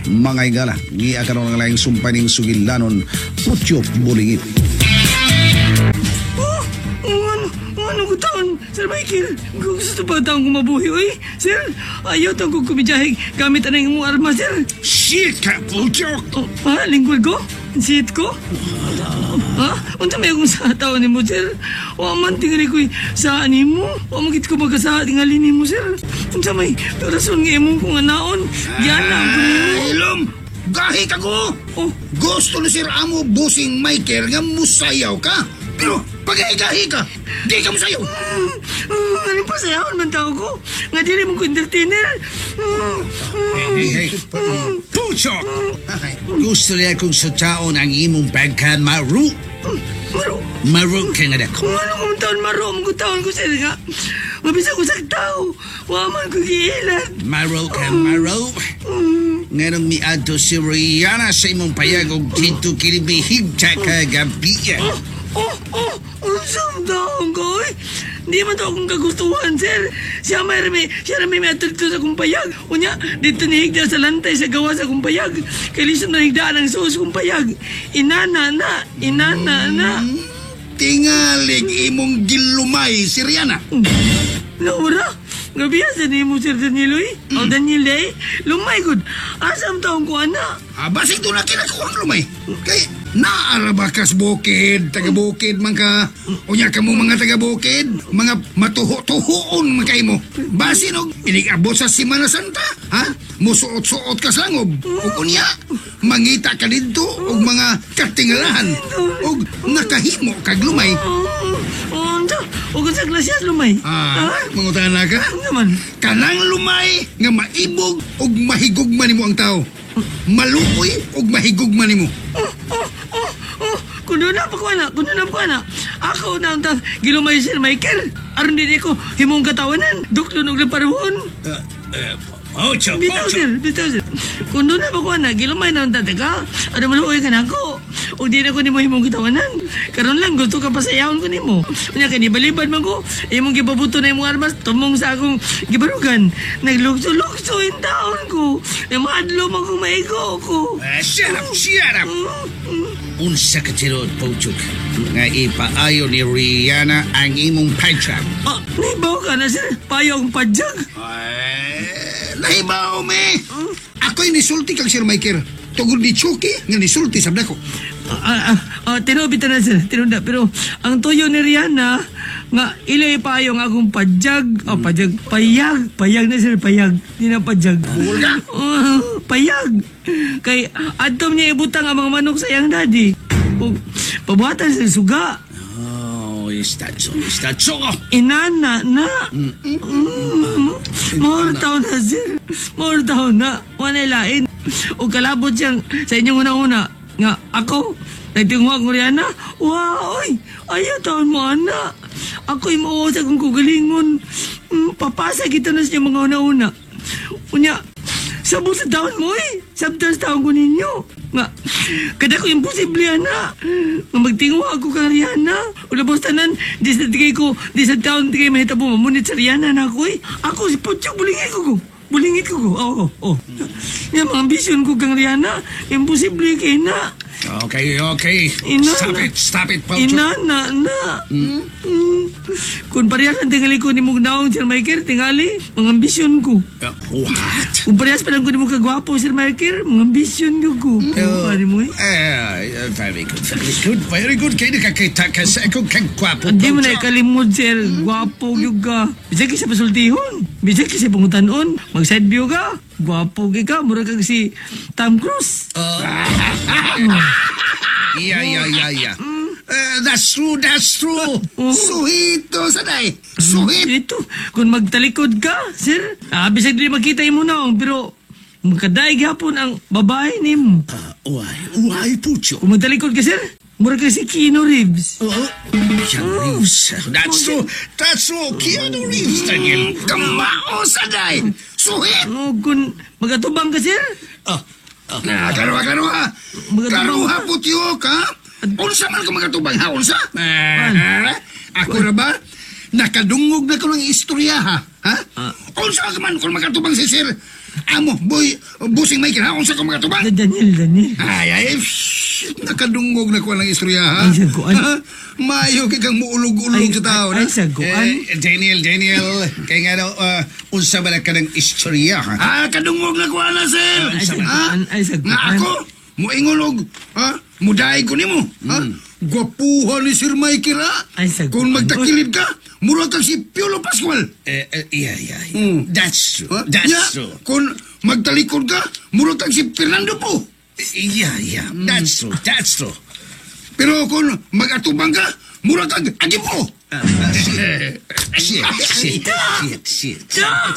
Mga higala, giakaroon ang laing sumpay ning sugilanon, Putyok Bulingit. Oh, oh, ano, ano ko taon, Sir Michael? Gusto pa taong kumabuhi, oy. Sir, ayaw taong kong kumidyahe gamit ang imong arma, sir. Shit ka, Putyok! Oh, ha, lingkod ko? Shit ko? Ha? Unsa may akong sa taon nimo, sir? Wa man tingali ko'y sa nimo. Wa man gid ko magkasa tingali nimo, sir. Unsa may rason nga imong kong anaon? Yana ang nimo. Ilom! Gahi ka ko! Oh, Gusto ni Sir Amo Busing Michael nga musayaw ka. Pero pag-gahi ka, di ka musayaw. Ano pa sayahon man tao ko? Nga dili mo ko entertainer. Hey, hey, Puchok! Gusto niya kong sa taon ang imong pagkamaru. Maro, Maru ka nga dako. kung ano kong taon maro, ang taon ko sir nga. Mabisa ko sa tao. Wa man ko giilan. Maro ka, maro. Nganong miadto si Rihanna sa imong payag og dito kinibihigta ka gabi. Oh, unsang taon ko, eh. Di man to akong kagustuhan, sir. Siya may atol dito sa akong payag. Unya, dito nihigda sa lantay sa gawa sa akong payag. Kay lisod na higdaan ang suos kong payag. Inana na, inana na. Tingalig imong gilumay si Rihanna. Laura, gabi sa nimo, Sir Daniel, eh. Oh, Daniel, eh. Lumay, good. Asam taon ko, ana. Ah, basig doon na kinakuhang lumay. Kay naara ba kas bukid, taga bukid man ka. Unya ka mo mga taga bukid, mga matuho-tuhoon man kay mo. Basin og inig-abot sa Simana Santa, ha? Musuot-suot ka sa langob. Ug unya, mangita ka didto og mga katingalahan og nakahimo kag lumay. Oh, unsa? O kung sa glasyas, lumay. Ah, mangutana ka? Ano naman? Kanang lumay nga maibog og mahigugma nimo ang tao. Maluoy og mahigugma nimo. Oh, kuno na pa ko ana, kuno na pa ko ana. Ako na ang gilumay Sir Michael. Aron din ko himong katawanan, duklon og laparuhon. Puchok, Bitaw sir, bitaw sir. Kuno na pa ko ana, gilumay na ang tataka. Ano maluoy ka na ako. O di na ko nimo himong katawanan. Karon lang gusto ka pasayahon ko nimo. Unya kay nibalibad man ko, imong gibabuto na imong armas tumong sa akong gibarugan. Naglukso-lukso in taon ko. Namadlo man ko maigo ko. Shut up, shut up. Unsa ka tinuod, Puchok, nga ipaayo ni Rihanna ang imong payag. Ah, naibaw ka na sir. Payo ang padyag. Ay, nahibaw me. Ako'y nisulti kang Sir Michael. Tugod ni Chucky nga nisulti sa dako. Tinuod na sir, tinuod na. Pero ang tuyo ni Rihanna, nga ilay payo ang akong padyag. Oh, padyag, payag. Payag na sir, payag. Di na padyag. Buol ka? Oh, payag. Kay adtom niya ibutang ang mga manok sa iyang daddy. O, pabuhatan sa suga. Oh, is that so? Is that so? Inana na. More taon na, sir. More taon na. Wala lain. O kalabot siyang sa inyong una-una. Nga, ako, nagtinguha ko Rihanna. Wow, oy, ayaw taon mo, ana. Ako'y mauwas akong kugalingon. Papasa kita na sa inyong mga una-una. Unya, sabot sa taon mo, eh. Sabtan sa taon ko ninyo. Nga, kada ko imposible, ana. Nga magtinguha ako kang Rihanna. Ulabos tanan, di sa tigay ko, di sa taon tigay mahitabo, mamunit sa Rihanna na ako, eh. Ako, si Putyok, bulingit ko ko. Bulingit ko ko. Oo, oo. Nga, mga ambisyon ko kang Rihanna, imposible kay na. Okay. Ina, Stop na. it, stop it, Puchok. Ina, na, na. Kung parehas ang tingali ko ni mong naong, Sir Michael, tingali, mga ambisyon ko. What? Kung parehas pa lang ko ni mong kagwapo, Sir Michael, mga ambisyon ko ko. Pare mo eh. Very good, very good, very good. Kaya nakakita ka sa akong kagwapo, Hindi mo na Puchok. ikalimod, sir. Gwapo gyud ka. Bisag ka sa pasultihon. Bisag ka sa pangutanon. Mag side view ka. Gwapo gyud ka. Mura kag si Tom Cruise. Yeah. That's true, that's true. Oh. Suhito sa day. Suhit. Ito, kung magtalikod ka, sir, bisag dili makita imo naong, pero makadaig hapon ang babae nimo. Why, Puchok? Kung magtalikod ka, sir, mura ka si Keanu Reeves. Oh, Keanu Reeves. That's true, that's true. Keanu Reeves, Daniel. Kamao sa day. Suhit. Oh, kung magatubang ka, sir, Na, karuha, karuha. Magatubang Karuha, ka. Putyok, ha? Unsa man ka magatubang, ha? Unsa? Ah, ako ra ba? Nakadungog na ko ng istorya, ha? Ha? Unsa ka man kung magatubang si Sir? Amo, boy, busing Michael, ha? Unsa ka mga tubang? Daniel, Daniel. Ay, ay, shit, nakadungog na ko ang istorya, ha? Ay, saguan. Ha? Maayo kay kang muulog-ulog Ay, sa tao, ay, na? saguan. Eh, Daniel, Daniel, kay nga daw, unsa ba na ka ng istorya, ha? Ah, kadungog na ko na, sir. Ay, saguan, ay, saguan. Nga ako, muingolog, ha? Mudaig ko nimo, ha? Gwapuhan ni Sir Michael, ha? Ay, saguan. Kung magtakilid ka, mura kang si Piolo Pascual. Yeah. That's true. Ha? That's Ya, true. Kung magtalikod ka, mura kang si Fernando po. Yeah. That's true. That's true. Pero kung mag-atubang ka, mura kang Agipo. Shit, shit, shit, shit. Siya!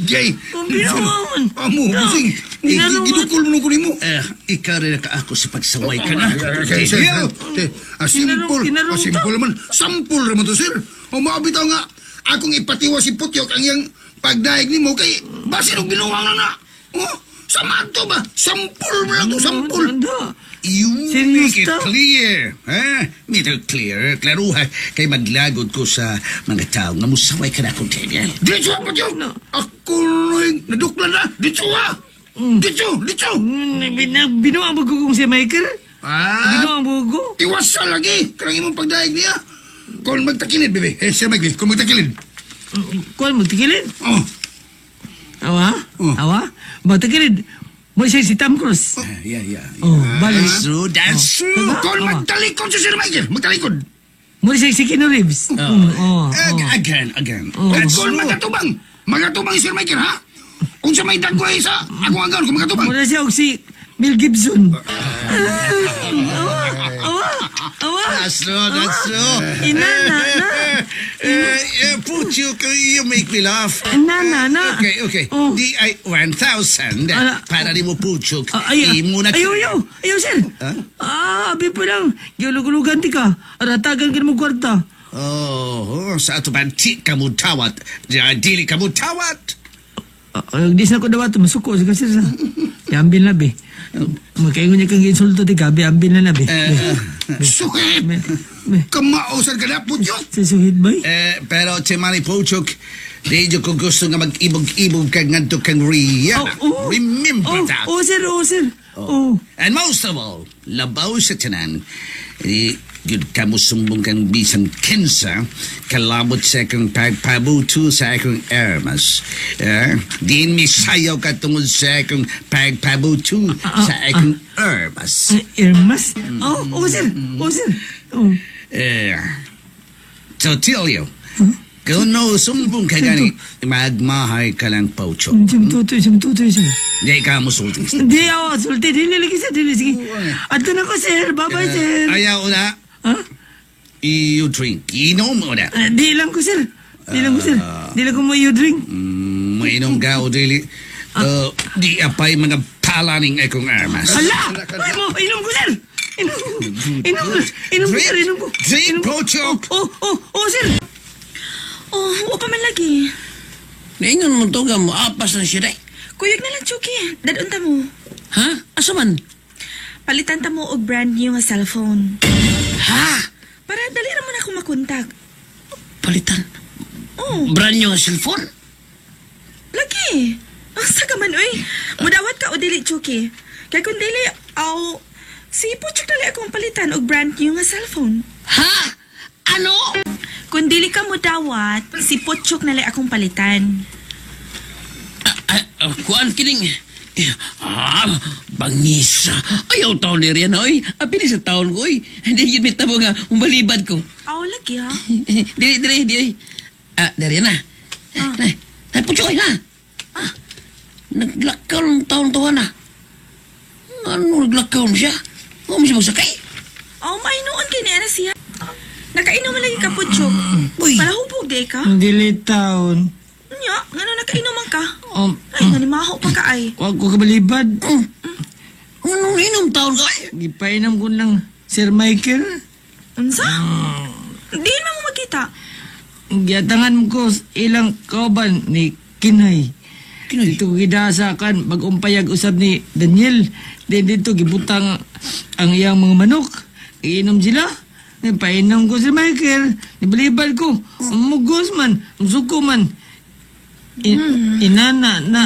Jay. Ang binuangon. Amo, busing. Ginanong- Gidukol mo ko nimo. Eh, ikaw rin ka ako sa pagsaway ka na. Okay, sir. Daniel! Simple. Kinarong- Simple naman. Sampol naman to, sir. O maabitaw nga, akong ipatiwa si Putyok ang iyang pagdaig nimo kay basin og binuang na na. Oh, sama to ba? Sampol mo lang to, sampol. Anda. You Serious make it ta? clear. Ha? Make it clear. Klaruha kay maglagod ko sa mga tao nga musaway ka na akong Daniel. Diretso ha, Putyok. No. Ako na naduklan na. Diretso ha. Diretso, diretso. Binuang ba kong si Michael? Ah, Binuang ba ko? tiwasa lagi. Karang imong pagdaig niya. Kung magtakilid, bebe. Eh, Sir Mike, kung magtakilid. Kuan mo, tikilid? Oh, Awa? Oh. Awa? Magtakilid. Mo siya si Tom Cruise. Yeah. Oh, balik. That's true. That's true. Kung Oh. magtalikod si Sir Michael, magtalikod. Mo siya si Keanu Reeves. Oh. Again, again. Oh. That's Kung true. magatubang, magatubang si Sir Michael, ha? Kung sa may dagway sa akong anggaon, kung magatubang. Mo na siya og si Mel Gibson. Awa! Awa! Awa! That's true. That's true. Ina, na, na. Putyok, you make me laugh. Na, na, na. Okay. Oh. Di ay 1,000 Ala. para ni mo Putyok. Ah, ay, Imo na. ayaw, ayaw, ayaw, sir. Ah, abi pa lang. Gilugulugan ti ka. Aratagan ka mo kwarta. Oh, sa ato ba, di ka mo tawat. Dili ka mo tawat. Ah, di sa ko daw ato, masuko sa kasi sa. Ambil na, be. Magkaingon niya kang insulto ti ka, be. Ambil na na, be. Suhit! Be, be. Kamao sa ka na, Putyok! Sa suhid, bay. Eh, pero Timani Puchok, di jud ko gusto nga mag-ibog-ibog ka ngadto kang Rihanna. Oh, oh. Remember oh, that. Oh, sir, oh, sir. Oh. And most of all, labaw sa tanan, di gyud ka mo sumbong kang bisan kinsa, kalabot sa akong pagpabuto sa akong armas. Eh, diin misayaw ka tungod sa akong pagpabuto sa akong armas. Ay, Irmas? Oh, oh, sir. Oh, sir. Oh. Eh, to tell you, kung no sumbong ka gani, magmahay ka lang, Pocho. Siyam tutoy, siyam tutoy, sir. Di ka mo sulti. Hindi ako, sulti. Dili lagi, sir. Dili, sige. Ato na ko, sir. Bye-bye, sir. Ayaw na. Ha? You drink. Inom mo na. Ah, di lang ko, sir. Di lang ko, sir. Di lang ko mo you drink. Mainom ka o dili. Di apay mga palaning akong armas. Hala! Ay mo, inom ko, sir! Inom ko. Inom ko. Inom ko, sir. Inom ko. Drink, Inom ko. Pochok! Oh, oh, oh, sir! Oh, wa pa man lagi. Naingon mo to mo apas na siya day. Kuyog na lang, Chucky. Dadun ta mo. Ha? Asa man? Palitan ta mo og brand new nga cellphone. Ha? Para dali ra man ako makontak. Palitan. Oh, Brand new nga cellphone? lagi. Asa ka man, uy. Mudawat ka o dili, Chucky. Kay kung dili, aw, si Puchok dali akong palitan og brand new nga cellphone. Ha? Ano? Kung dili ka mudawat, si Puchok nali akong palitan. Kuan kining. Eh, bangis. Ayaw taon ni Rian, oy. Apili sa taon ko, oy. Hindi yun may tabo nga, umalibad ko. Aw, lagi ha. Dili, dili, dili. Ah, dari na. Ah. Ay, Puchok, na. Ah, naglakaw ng taon to, na. Ano naglakaw mo siya? Huwag mo siya magsakay. Aw, mainuon kay ni ana siya. Nakainom man lagi ka, Puchok. Uy. Palahubog di ka. Dili taon. Nya, ngano nakainom man ka? Um, Ay, nanimaho pa ka ay. wag ko kabalibad. Anong inom taon ka? Gipainom ko ng Sir Michael. Unsa? Di man mo makita. Giatangan ko ilang kauban ni Kinay. Kinay? Dito gidasa kan bag-umpayag usab ni Daniel. Then dito gibutang ang iyang mga manok. Iinom sila. Painom ko si Michael. Nibalibal ko. Mugos man. Musuko man. Inana na.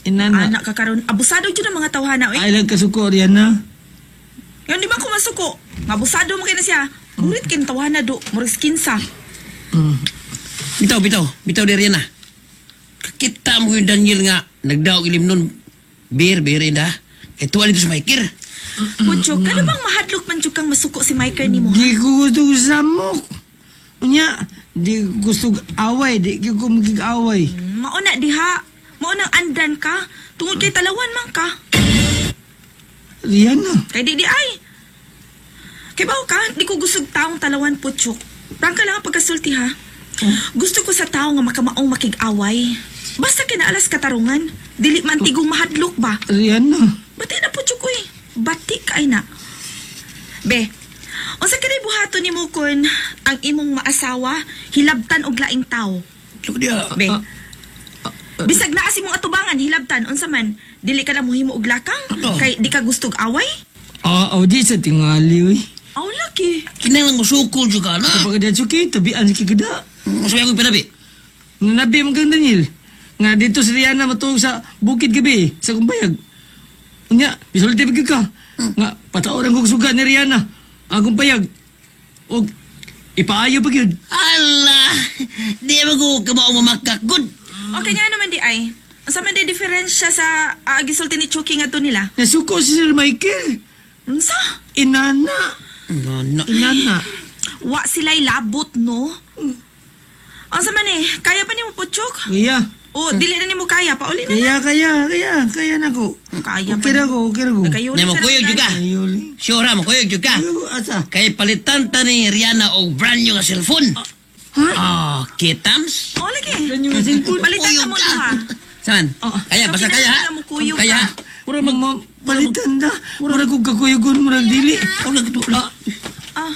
Inana. Anak ka karon, abusado jud ang mga tawhana oy. Ay lang kasuko, Rihanna. Yan di ba ko masuko? Abusado mo kay na siya. Murit kin tawhana do, murag skinsa. Bitaw, bitaw. Bitaw di Rihanna. Kakita mo yung Daniel nga. Nagdaog ilim nun. Bir, bir, inda. Kaya tuwa dito sa Michael. Puchok, kano bang mahadlok man jud kang masuko si Michael nimo? Di ko gusto samok. Unya, di ko gusto away. Di ko magig-away. Mao na diha. Mao nang andan ka. Tungod kay talawan man ka. Rihanna. Kay di di ay. Kay bawo ka, di ko gustog taong talawan, Puchok. Prangka lang ang pagkasulti ha. Gusto ko sa tao nga makamaong makig-away. Basta kinaalas katarungan. Dili man tigong mahadlok ba? Rihanna. Bati na, Puchok, uy. Bati kay na. Be, unsa kani buhaton nimo kun ang imong maasawa hilabtan og laing tao? Look diya. Be. Bisag naa si mong atubangan hilabtan unsa man, dili ka na mohimo og lakang kay di ka gustog away? Ah, oh, di sa tingali, uy. Aw laki. Kinahanglan mo sukol juga na. Kapag dia cuki, tabian si kigada. Masaya ko pinabi. Nabi mo kang Daniel. Nga dito si Rihanna matuog sa bukid gabi, sa kumbayag. Unya, bisulti pa ka. Nga, pataoran kong suga ni Rihanna. Akong payag. Og, ipaayo pa gyud. Ala! Di ba ko kamao mamakakod? Okay nga naman di ay. Unsa man di diferensya sa gisulti ni Chucky ngadto nila? Nasuko si Sir Michael. Unsa? Inana. No, no. Inana. Wa sila'y labot no. Unsa man eh, kaya pa nimo, Puchok? Kaya, O dili na nimo kaya, pauli na. kaya, kaya, kaya, kaya na ko. Kaya pa Okay na ko, okay na ko. Nagayuli Nemo sa kuyog lang juga. Ayuli. Sure mo kuyog juga. Ayo, asa. Kay palitan ta ni Rihanna og brand new nga cellphone. Ha? Ah, kitams? O lagi. Brand new nga cellphone. Palitan na mo Kuyog ka. duha. Saan? Ah. Kaya, basta So, kaya ha? kinahanglan mo kuyog Kaya. ka. Mura mag palitan da. Mura kong kakuyagon, mura dili. Wala ka wala. Ah,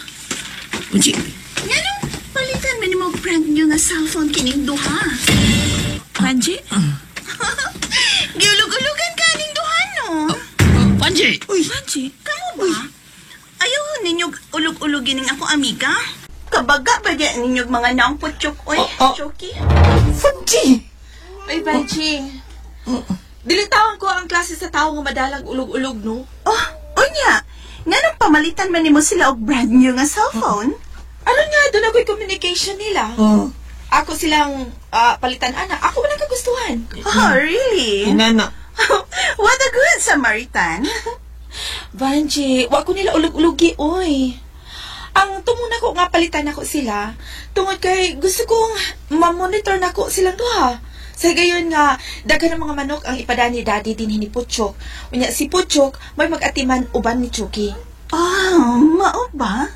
Kunci. Nganong palitan man nimo brand new nga cellphone kining duha? Panji? Giulog-ulogan ka ning duha no? Panji. Uy, Panji? Kamo ba? Ayaw ninyo ulog-ulogin ning ako amiga. Kabaga ba di ninyo mga naong putyok oy, Oh, oh. Chucky? Fanji! Ay, Panji. Dili tawon ko ang klase sa tao nga madalag ulog-ulog, no? Oh, unya. Nganong pamalitan man nimo sila og brand new nga cellphone? Ano nga, doon ako'y communication nila. Oh, Ako silang palitan, ana. Ako walang kagustuhan. Oh, really? inana. What a good Samaritan. Vanji, wa ko nila ulog-ulogi, oy. Ang tumuna ko nga palitan ako sila, tungod kay gusto kong ma-monitor nako silang duha. Sa gayon nga, daghan ng mga manok ang ipadani ni Daddy din ni Puchok. Unya si Puchok may mag-atiman uban ni Chucky. Oh, mao ba?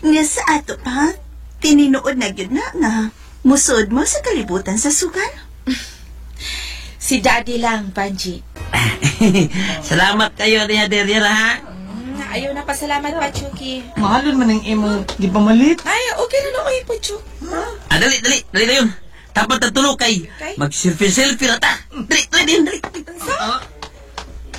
Nga sa ato pa, tininuod na gyud na nga musod mo sa kalibutan sa sugal. Si Daddy lang, Vanji. Salamat kayo niya, Rihanna ha. Ayaw na pasalamat pa, Chucky. Mahalon man ang imong di pamalit. Ay, okay na na, oy, Puchok. Ah, dali, dali, dali na yun. Dapat tatulog kay Kay? mag-selfie-selfie na ta. Dali, dali, dali, dali.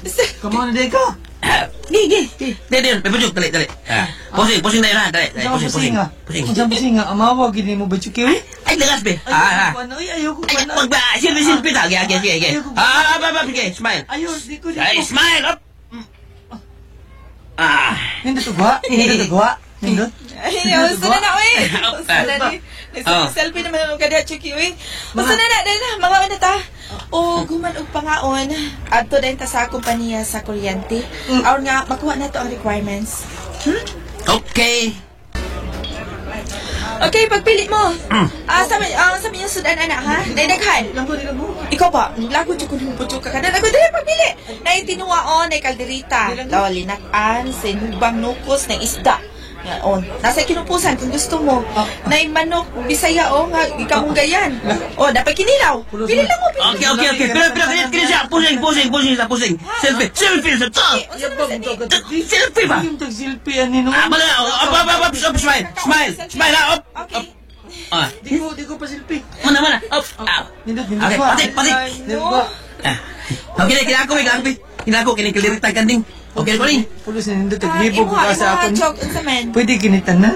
Basta, Come on, di ka. Ah, Gi, gi. Dali, dali, may pusyok, dali, dali. Ah, posing, posing na yun ha, dali, dali, Sa posing, posing. pusinga. Posing. Sa pusinga, amawa gini mo ba chuki? Uy? Ay, lagas be. Ayaw Ah, ah. ko ano, ayaw ko Ay, ano. wag ba, selfie, selfie ta. Okay, okay, okay, okay. Ayaw ko. Ah, ah, ah, ah, sige, smile. Ayaw, di ko di Ay, ko. smile, up. Ah. Nindot og wa? Nindot og wa? Nindot? Ay, gusto na na, oy. Gusto na ni. Oh. Selfie naman ang kada, Chucky, oy. Gusto na na, dahil na, mga na ta. O, guman og pangaon. Adto din ta sa kompanya sa kuryente. Aron nga, makuha na to ang requirements. Okay. Okay, pagpili mo. Ah, sa yung sudan anak ha? Daghan. Lang ko, di lang ko. Ikaw ba? Lago jud ko nung putyo ka kanan. Ako dili pagpili. Nay tinuwaon, nay kalderita. Law linak-an, sinubang nukos ng isda. Ngaon. Nasa kinupusan kung gusto mo. Nay manok Bisaya o nga ikamunggayan. O dapat kinilaw. Pili lang mo pili. Okay, okay, okay. Pero, pero, kini, kini siya. Pusing, pusing, pusing sa pusing. Selfie, selfie sa to. Selfie ba? Yung tag-selfie ani no. Ah, bala, up, up, up, up, up, smile, smile, smile, ah, up, Okay. up. Ah, Di ko pa selfie. mana, mana, up, ah. Nindot, nindot Okay, ba? patik, patik. Nindot ba? Ah. Okay, kina ako, kina ako, kina ako, kini kalderita kanding. Okay, ko ni. Pulos na nindot, Ah, taglibo ko imuha, ka sa imuha, akon. Chok, unsa man? Pwede kinitanan?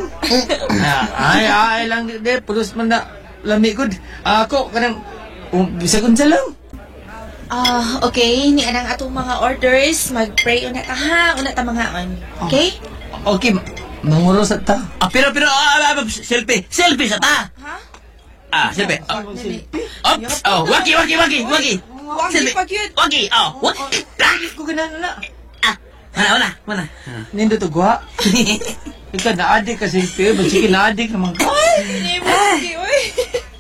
Ay, ay lang, di, pulos man na, lami gud. Ako, kanang, Bisag unsa lang. Ah, okay, ni anang atong mga orders, mag-pray una ta ha, una ta mga on. Okay? Okay, manguro sa ta. Ah, pero, pero, selfie. Selfie sa ta. Ha? Ah, selfie. Oh, Ops. Oh, waki, waki, waki, waki. Waki Selfie. pa gyud. Waki, oh, waki. Ah, Ko ganahan na. ah, wala, wala, wala. Nindo to guha. Ikaw na-addict ka selfie. Ba't sige na-addict naman ka? Ay, hindi mo sige, oy.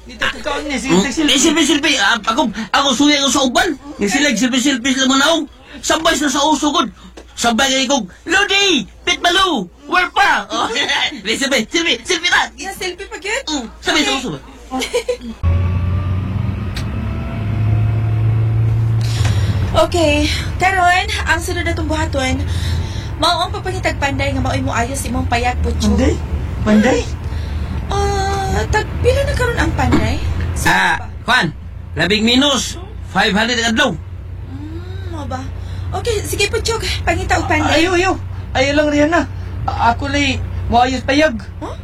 Dito ka kaon niya. Sige, Eh, selfie. selfie, selfie. Ah, ako, ako, suya ko sa uban. Yung sila, selfie, selfie sila mga naong. Sabay sila sa uso, gud. Sabay kayo kong, Lodi! Pitmalu! Where pa? Oh, selfie, selfie, selfie na! Ya, selfie pa gyud. Sabay sa uso ba? Okay, karon ang sunod na itong buhaton, mao ang pagpangitag panday nga maoy mo ayos imong payag putyo. Panday? Panday? Ah, tag pila na karon ang panday? Sa Ah, Juan, labing minus, 500 ang adlaw. Mo ba? Okay, sige Putyok, pangita og panday. Ayo, ayo. Ayo lang, Rihanna. Ako lay, moayos payag. Huh?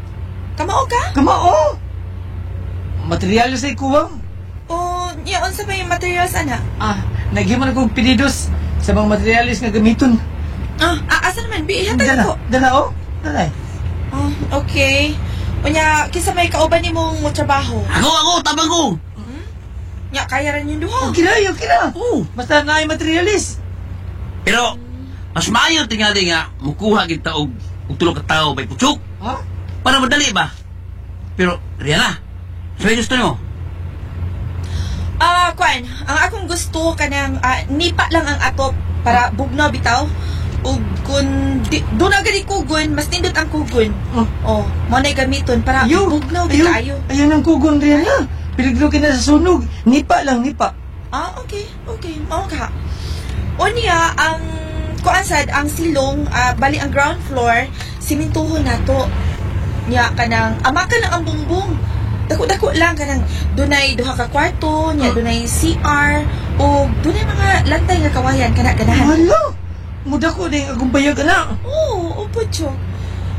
Kamao ka? Kamao! Materyales ay kuwang. O, niya unsa ba yung materials ana? Ah, naghimo na kong pedidos sa mga materyales nga gamiton. Ah, asa naman bi ihatag Dala, ko. dala oh. Dala. Ah, okay. Unya, kinsa may kauban nimong mo trabaho? Ako, ako, tabang ko. Nya kaya ra yung duha. Okay na, okay na. Oo. Basta na ay materyales. Pero, mas maayo tingali nga, mukuha kita og og tulo ka tao bay putsok. Ha? Para madali ba? Pero, Rihanna, sabi gusto nimo? Ah, kuan, ang akong gusto kanang nipa lang ang atop para bugnaw bitaw. Ug kun di, doon na gani kugon, mas nindot ang kugon. Oh. Oh, mo na gamiton para Ayo, bugnaw ayo, bitayo. Ayo ng kugon, Rihanna. Peligro ka na sa sunog. Nipa lang, nipa. Ah, okay, okay, mao ka. Unya ang kuan sad ang silong, bali ang ground floor, simintuhon nato. Nya kanang amakan lang ang bungbong. Dako-dako lang kanang dunay duha ka kwarto, nya dunay CR o dunay mga lantay nga kawayan kana ganahan. Hala! Muda ko na yung akong bayag, ana. Oo, opo, Chok.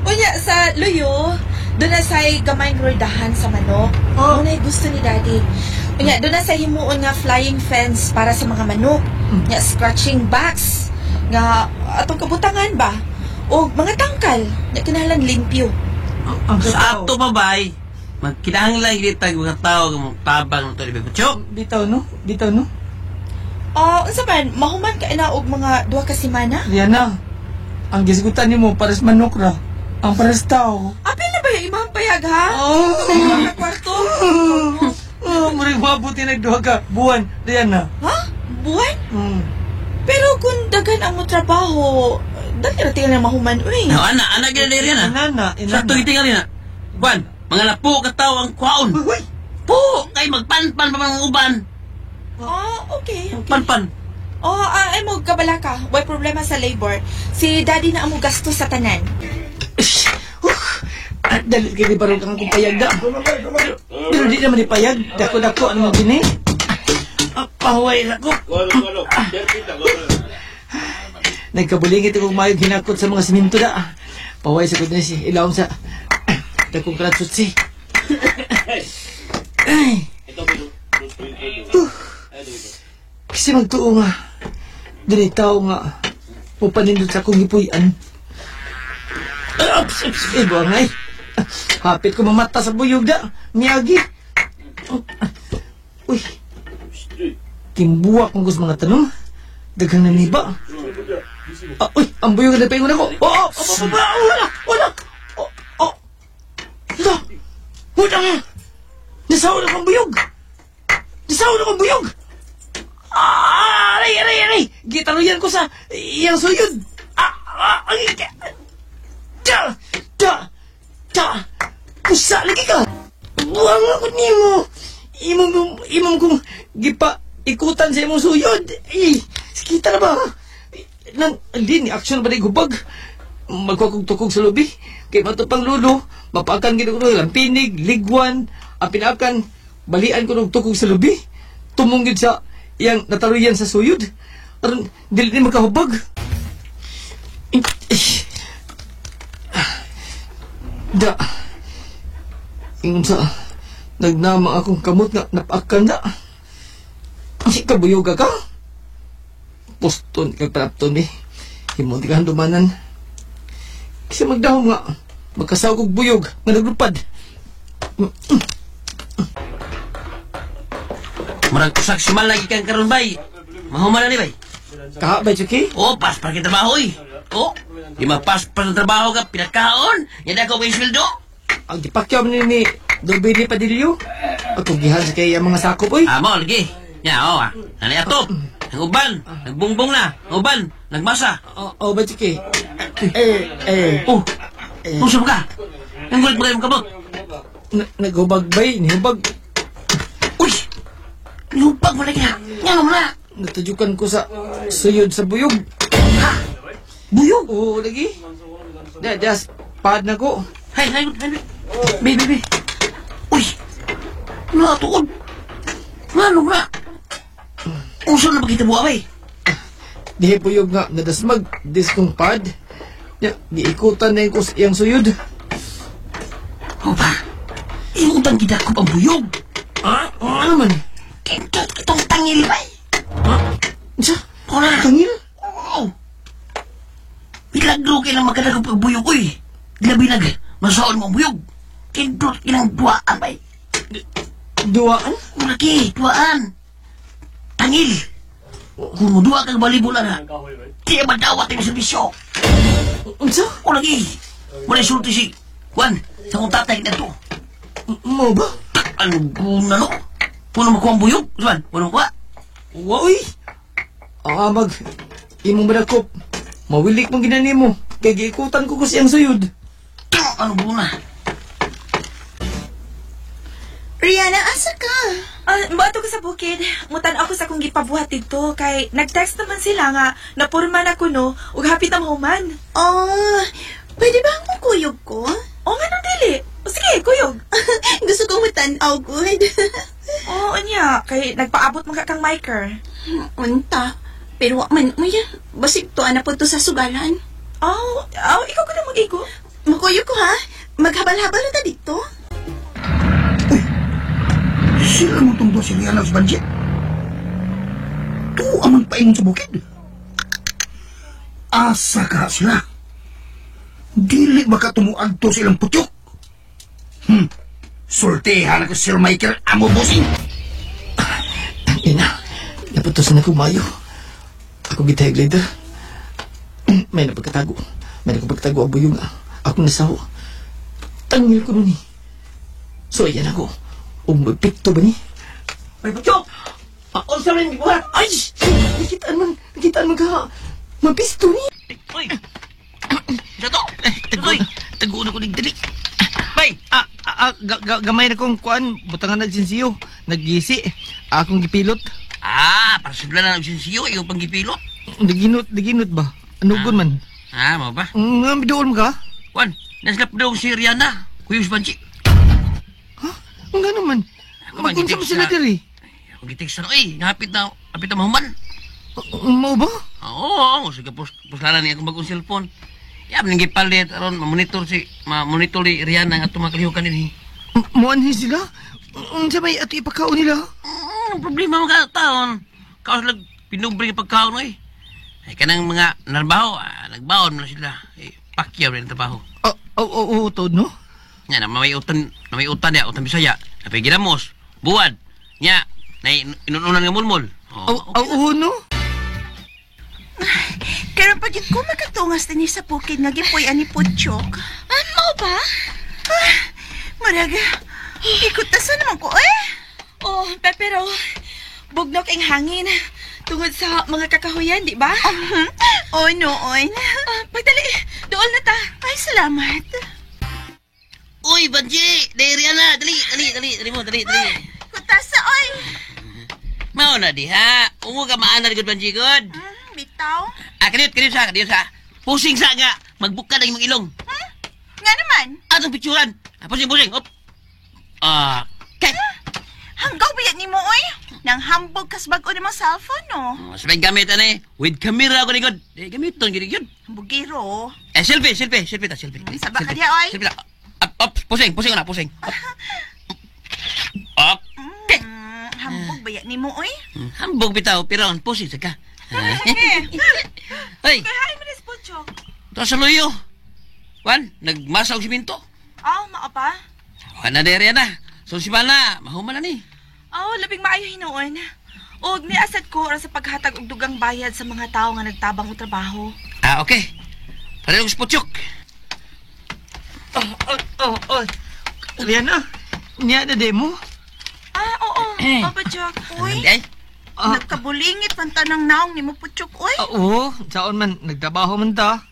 Unya, sa luyo, doon na sa'y gamay roldahan sa manok. Oh. Muna gusto ni Daddy. Unya, doon na sa himuon nga flying fence para sa mga manok. Nya, scratching box. Nga, atong kabutangan ba? O mga tangkal. Nya, kinahanglan limpyo. Ang Sa ato pa bay, magkinahanglan kita mga tao nga mong tabang nito ni Putsok. Bitaw, no? Bitaw, no? Ah, unsa man, mahuman ka na og mga duha ka semana? Rihanna, ang gisgutan nimo para sa manok ra. Ang para sa tao. Apil na ba yung imong payag, ha? Oh. Sa duha ka kwarto? Oh, murag mabuti nagduha ka buwan, Rihanna. Ha? Buwan? Mm. Pero kung daghan ang mo trabaho, dali ra tingnan mahuman, uy. No, ana, ana gina ni Rihanna. Inana, inana. Sakto gitingali na. Juan, mga lapo ka tao ang kwaon. Uy, uy. Po, kay magpanpan pa mga uban. Ah, okay. Okay. Panpan. Oh, ay mo kabala ka. Way problema sa labor. Si daddy na ang mo gasto sa tanan. Ah, dali kay di barog ang akong payag da. Pero di naman ipayag. Dako-dako ano mo gini. Ah, pahuway na ko. Nagkabulingit akong mayog hinakot sa mga siminto da. Pahuway sa kudnes ilawom sa dakong kalatsutsi. Ay. Kasi magtuo nga. Dili tao nga. Mupanindot sa akong gipuy-an. Ups, ups, eh, buwang ay. Hapit ko mamata sa buyog da. Miyagi. Uy. Timbuwak kong gusto mga tanong. Daghang naniba. Ah, uy, ang buyog na paingon ako. Oh, oh, oh, oh, oh, wala, wala. Oh, oh. Wala. Wala nga. Nasahod akong buyog. Nasahod akong buyog. Ah, aray, aray, aray. Gitaruyan ko sa iyang suyod. Ah, ah, ay, da, da, da. Pusa lagi ka. Buang ako nimo. Imong, imong kong gipa ikutan sa imong suyod. Eh, kita na ba? Nang, hindi, ni action ba di gubag? Magkukog-tukog sa lubi. Kay matupang lulo, mapakan gid ko lampinig, ligwan, ang pinakan, balian ko ng tukog sa lubi. Tumong gid sa iyang nataluyan sa suyod. Aron, dili ni makahubag. Da. Ingon sa, nagnama akong kamot nga napakan da. Kabuyuga ka? Poston kag palapton eh. Himo di ka handumanan. Kasi magdahom nga, magkasawag og buyog nga naglupad. Murag usak si Mal lagi kang karon bay. Mahuman na ni bay. Kaha ba, Chucky? Oh, pas para kang trabaho eh. Oh, di mapas pa sa trabaho ka, pinakaon. Yan ako may sweldo. Ang gipakyaw ni Dobe ni Padillo. Ako gihan sa kay ang mga sakop, oy. Ah, mo, lagi. Ya, oh, ah. Nanay atop. Ang uban, nagbungbong na. Ang uban, nagmasa. Oh, oh ba, Chucky? Eh, eh. Oh, unsa ba ka? Ang gulit ba kayong kamot? Naghubag bay, nihubag. Uy! Lupag mo lagi na. Nga mo na. Natujukan ko sa suyod sa buyog. Ha? Buyog? Oo, lagi. Da, das, paad na ko. Hay, hay, hay. Be, be, be. Uy! Natuod. Nga no na. Unsa na ba kita buha bay? Dihe buyog nga nadasmag, dis kong pad. Ya, giikutan na yung kus iyang suyod. Opa, imutan kita ko ang buyog. Ah, ano man? Kintot kitong tangil bay. Unsa? Ora. Tangil? Oo. Milagro kay lang magkadagong pagbuyog, uy. Labi nag, masaon mo ang buyog. Kintot ilang duaan bay. Duaan? Ulaki, duaan. Tangil. Kung mo duwa kang balibol na, di madawat ang serbisyo. Unsa? Ulaki. Wala sulti si Juan, sa kong tatay na to. Mo ba? Ano guna no? Puno makuha ang buyog, Juan. Puno makuha. Wa, uy. Ah, mag, imong madakop. Mawilik mong ginani mo. Kay giikutan ko siyang suyod. Ano guna? Rihanna, asa ka? Ah, moadto ko sa bukid. Mutan ako sa akong gipabuhat didto kay nag-text naman sila nga napurma na kuno ug hapit na mahuman. Oh, pwede ba ang kuyog ko? O nga nang dili. O sige, kuyog. Gusto kong matanaw, good. Oo, unya kay nagpaabot man ka kang Miker. Unta. Pero wa man, uy, basig tuan na po to sa sugalan. Oh, oh, ikaw ko na mag-igo. Makuyog ko ha? Maghabal-habal na ta dito. Sila mo itong si Rihanna sa banjit. Tuwa man paingon sa bukid. Asa ka sila? Dili ba ka tumuagto sa ilang putyok? Sultihan ako Sir Michael amo bossing. Ina, naputos na ko mayo. Ako gitay glider. May napagkatago. May napagkatago ang buyog. Ako nasaho. Tangil ko nun eh. So, ayan ako. Umepekto ba ni? Ay, Butchok! Unsa man gibuhat? Ay! Nakitaan man. Nakitaan man ka. Mapisto ni. Uy! Isa to! Tagoy! Tagoy na ko dali. Bay! Ah, ah, gamay na kong kuan. Butangan nagsinsiyo. Naggisi. Akong gipilot. Ah, para sudlan na nagsinsiyo, iyong panggipilot. Naginot, naginot ba? Anugon man. Ah, mo ba? Nga, doon mo ka? Juan, naslap daw si Rihanna. Kuya Banji. Ha? Ang gano'n man. Magunsa mo sila diri. Ako gitik sa eh, hapit na, hapit na mahuman. Mao ba? Oo, sige, puslaran niya akong bagong cellphone. Yam, nang gipalit, aron, ma-monitor si, ma-monitor ni Rihanna nga itong mga kalihukan din. Muanhin sila? Unsa may ato ipakaon nila? Ang problema mga taon. Kaos lag, pinubre yung pagkaon, eh. Ay, kanang mga narbaho, nagbaon na sila. Eh, pakyaw rin ang trabaho. Oo, oo, no? Nga, na may utan, na may utan niya, utan Bisaya. Napay ginamos, buwad. Nya, na inununan nga mulmul. Oo, oo, no? Karon pag ko makatungas din sa bukid nga gipuy-an ni Putchok. Ah, mao ba? Ah, murag, ikutasan naman ko eh. Oh, pero bugnok ang hangin tungod sa mga kakahuyan, di ba? Oh, noon. Ah, pagdali, dool na ta. Ay, salamat. Uy, Banji! Dali, Rihanna! Dali, dali, dali, dali mo, dali, dali. Kutasa, oy. Mao na diha. Ungo ka maana good Banji, good. Bitaw. Ah, kaniyot, kaniyot sa, kaniyot sa. Pusing sa nga, magbuka na imong ilong. Nga naman. Atong picturan. Ah, pusing, pusing. Op. Ah, kay. Hanggaw bayat ni mo, oy. Nang hambog kas bag-o ni mong cellphone, no? Oh, sabay gamit ani. With camera ko ni good. Eh, gamiton gid gyud. Bugiro. Eh, selfie, selfie, selfie ta, selfie. Saba ka diha, oy. Selfie ta. Up, up, pusing, pusing na, pusing. Up. Up. Hambog bayat nimo oy. Hambog bitaw, pero ang pusi sa ka. Hey, Kay hi man is Puchok. to sa luyo. Wan, nagmasa og simento. Aw, mao pa. Wan na dere na. So si Bana, mahuman na ni. Aw, labing maayo hinuon. Og niasad ko ra sa paghatag og dugang bayad sa mga tawo nga nagtabang og trabaho. Ah, okay. Pareho sa Puchok. Oh. Rihanna, niya na di mo? Ah, oo. Oh, Puchok. Uy, Ay, Ah. nagkabulingit man tanang naong nimo Puchok oy. Ah, oo, saon man, nagtrabaho man ta.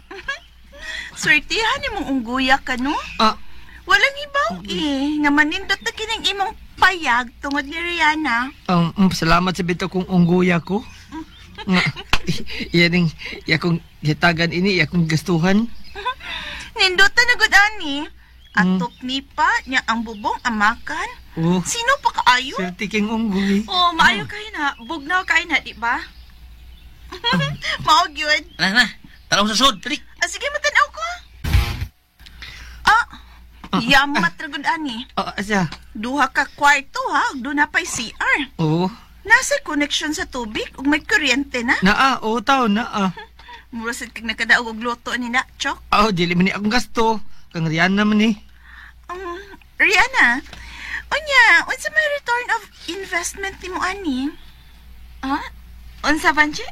Swertihan nimong ungguya ka no. Ah, Walang ibaw eh, nga manindot na kining imong payag tungod ni Rihanna. Salamat sa bitaw kong ungguya ko. Nga, iya ning, iya kong gitagan ini, iya kong gastuhan. Nindot na gud ani. Atop ni pa niya ang bubong amakan. Oh, Sino pa kaayo? swerte king unggoy. Oh, maayo kayo na. Bugnaw kayo na, di ba? Mao gyud. na na. Tanaw sa sod, dali. Ah, sige, matanaw ko. Ah, yamat ra gud ani. Ah, asa? Duha ka kwarto ha, ug duna pay CR. Oo. Nasa connection sa tubig ug may kuryente na. Naa, oo tao, naa. Mura sad kag nakadaog og luto ni na, Chok. Oh, dili man ni akong gasto. Kang Rihanna man ni. Rihanna, unya, unsa may return of investment nimo ani? Ah? Unsa Banji?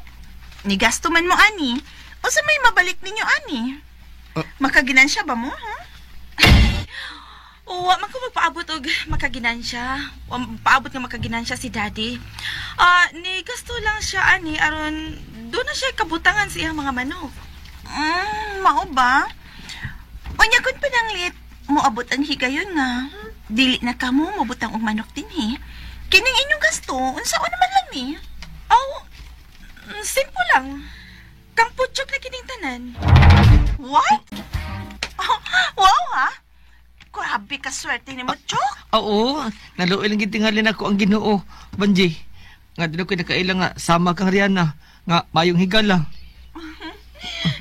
Ni gasto man mo ani. Unsa may mabalik ninyo ani? Ah. Makaginansya ba mo, ha? Oh, wa man ko magpaabot og makaginansya. Wa magpaabot nga makaginansya si Daddy. Ah, ni gasto lang siya ani aron doon na siya kabutangan sa iyang mga manok. Mao ba? Unya kun pananglit, moabot ang higayon nga. Dili na kamo mobutang og manok dinhi. Kining inyong gasto, unsaon naman lang ni? Aw, simple lang. Kang Puchok na kining tanan. What? Oh, wow ha? Grabe ka swerte nimo, Chok. Oo, naluoy lang gitingalin ako ang Ginoo, Banji. Nga doon ko nakaila nga sama kang Rihanna, nga mayong higala.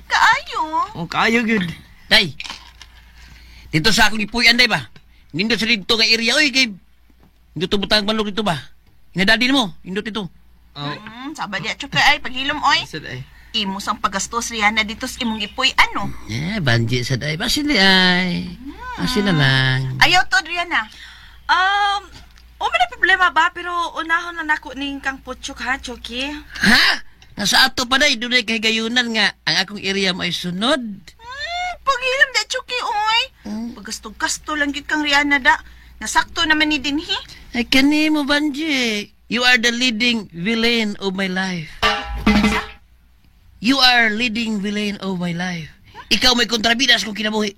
Kaayo. O kaayo gyud. Day. Dito sa akong ipuyan day ba? Nindot sa dito nga area oy kay nindot butang manok dito ba? Inadadi mo, nindot dito. Oh, Saba di Chok ay paghilom oy. sad ay. Imo sang pagastos Rihanna dito sa imong ipuy ano. Eh, banji sa day. Basin di ay. Basin na lang. Ayaw to Rihanna. O may problema ba pero unahon na nako ning kang Puchok ha, Chucky. Ha? Nasa ato pa day, dunay kahigayunan nga ang akong area mo ay sunod. Paghilom di Chucky oy. Pagasto-gasto lang gyud kang Rihanna da. Nasakto naman ni dinhi. Ay, kani mo, Banji. You are the leading villain of my life. You are leading villain of my life. Ikaw may kontrabidas kung kinabuhi.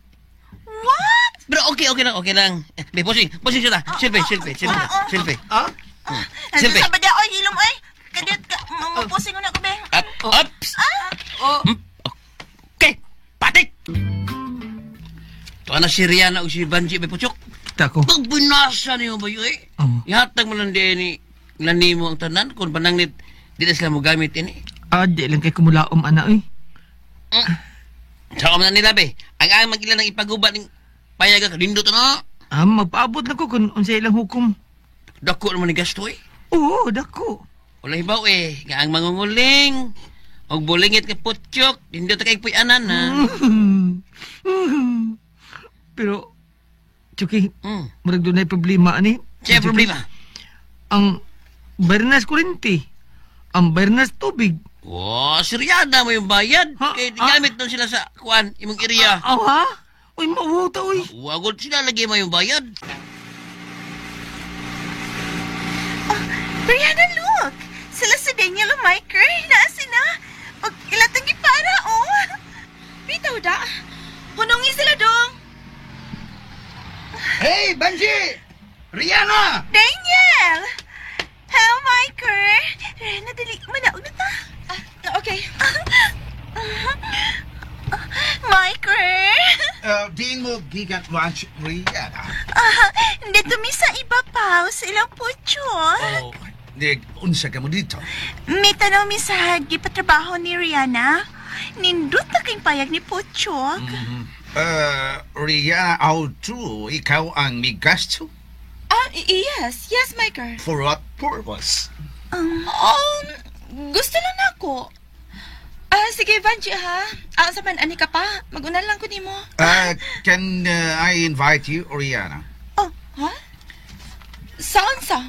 What? Pero okay, okay lang, okay lang. Eh, May posing, posing siya ta. Selfie, selfie, selfie, selfie. Ah? Selfie. Sa ba di oy hilom oy. Kadiyot ka mapusing na ko be. Up, ups. Oh, Okay, patik. Tuwa na si Rihanna o si Banji may puchok. tako. Pag binasa niyo ba yun eh? Oh. Ihatag mo lang din ni nimo ang tanan kung pananglit di na sila mo gamit ini. Ah, di lang kay kumulaom ana oy. Sa na nila be. Ang ang magila ng ipaguba ning payaga ka nindot na. Ah, magpaabot lang ko kung unsa ilang hukom. Dako naman ni gasto eh. Oo, dako. Wala hibaw eh. Nga ang mangunguling. Og bulingit ka putyok. Nindot kay puyanan ha. Pero, Chucky, murag dunay problema ani. Siya problema. Ang Bernas kuryente. Ang Bernas tubig. Wow, seryada mo yung bayad. Ha? Kay Ah. gamit doon sila sa kuan imong area. Aw ha? Uy, mawuta uy. Wagod sila lagi mo yung bayad. Rihanna, look! Sila si Daniel o Michael. Naa sila. Pag ilatang gipara, oh. Bitaw da. Hunungi sila dong. Hey, Banji! Rihanna! Daniel! Hello, Michael. Rihanna, dali. Manaog na ta. Ah, okay. Michael! Diin mo gigat watch Rihanna. Ah, dito mi sa ibabaw sa ilang puchok. Oh, di, unsa ka mo dito? May tanaw mi sa gipatrabaho ni Rihanna. Nindot na kayong payag ni Puchok. Rihanna, how true, ikaw ang migasto? Ah, Yes, yes, Michael. For what purpose? Gusto lang na ako. Sige, Vanji, ha? Sa man, ani ka pa? Mag-unan lang ko nimo. Can I invite you, Oriana? Oh, ha? Saan sa?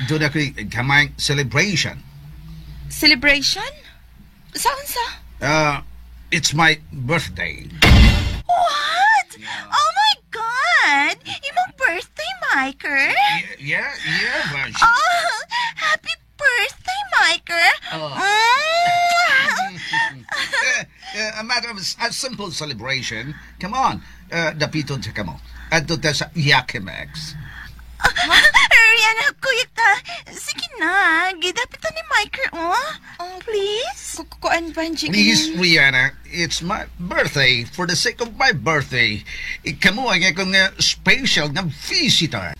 Doon ako gamay celebration. Celebration? Saan sa? It's my birthday. What? Oh my God! Imong birthday, Michael? Yeah, Vanji. Oh, happy birthday, Michael! Oh. A matter of a simple celebration. Come on, dapiton sa kamo. Adto ta sa Yakimex. Rihanna, kuya ka. Sige na, gidapitan ni Michael, oh. Please? Kuan, Vanji. Please, Rihanna, it's my birthday. For the sake of my birthday, kamo ang akong special na visitor.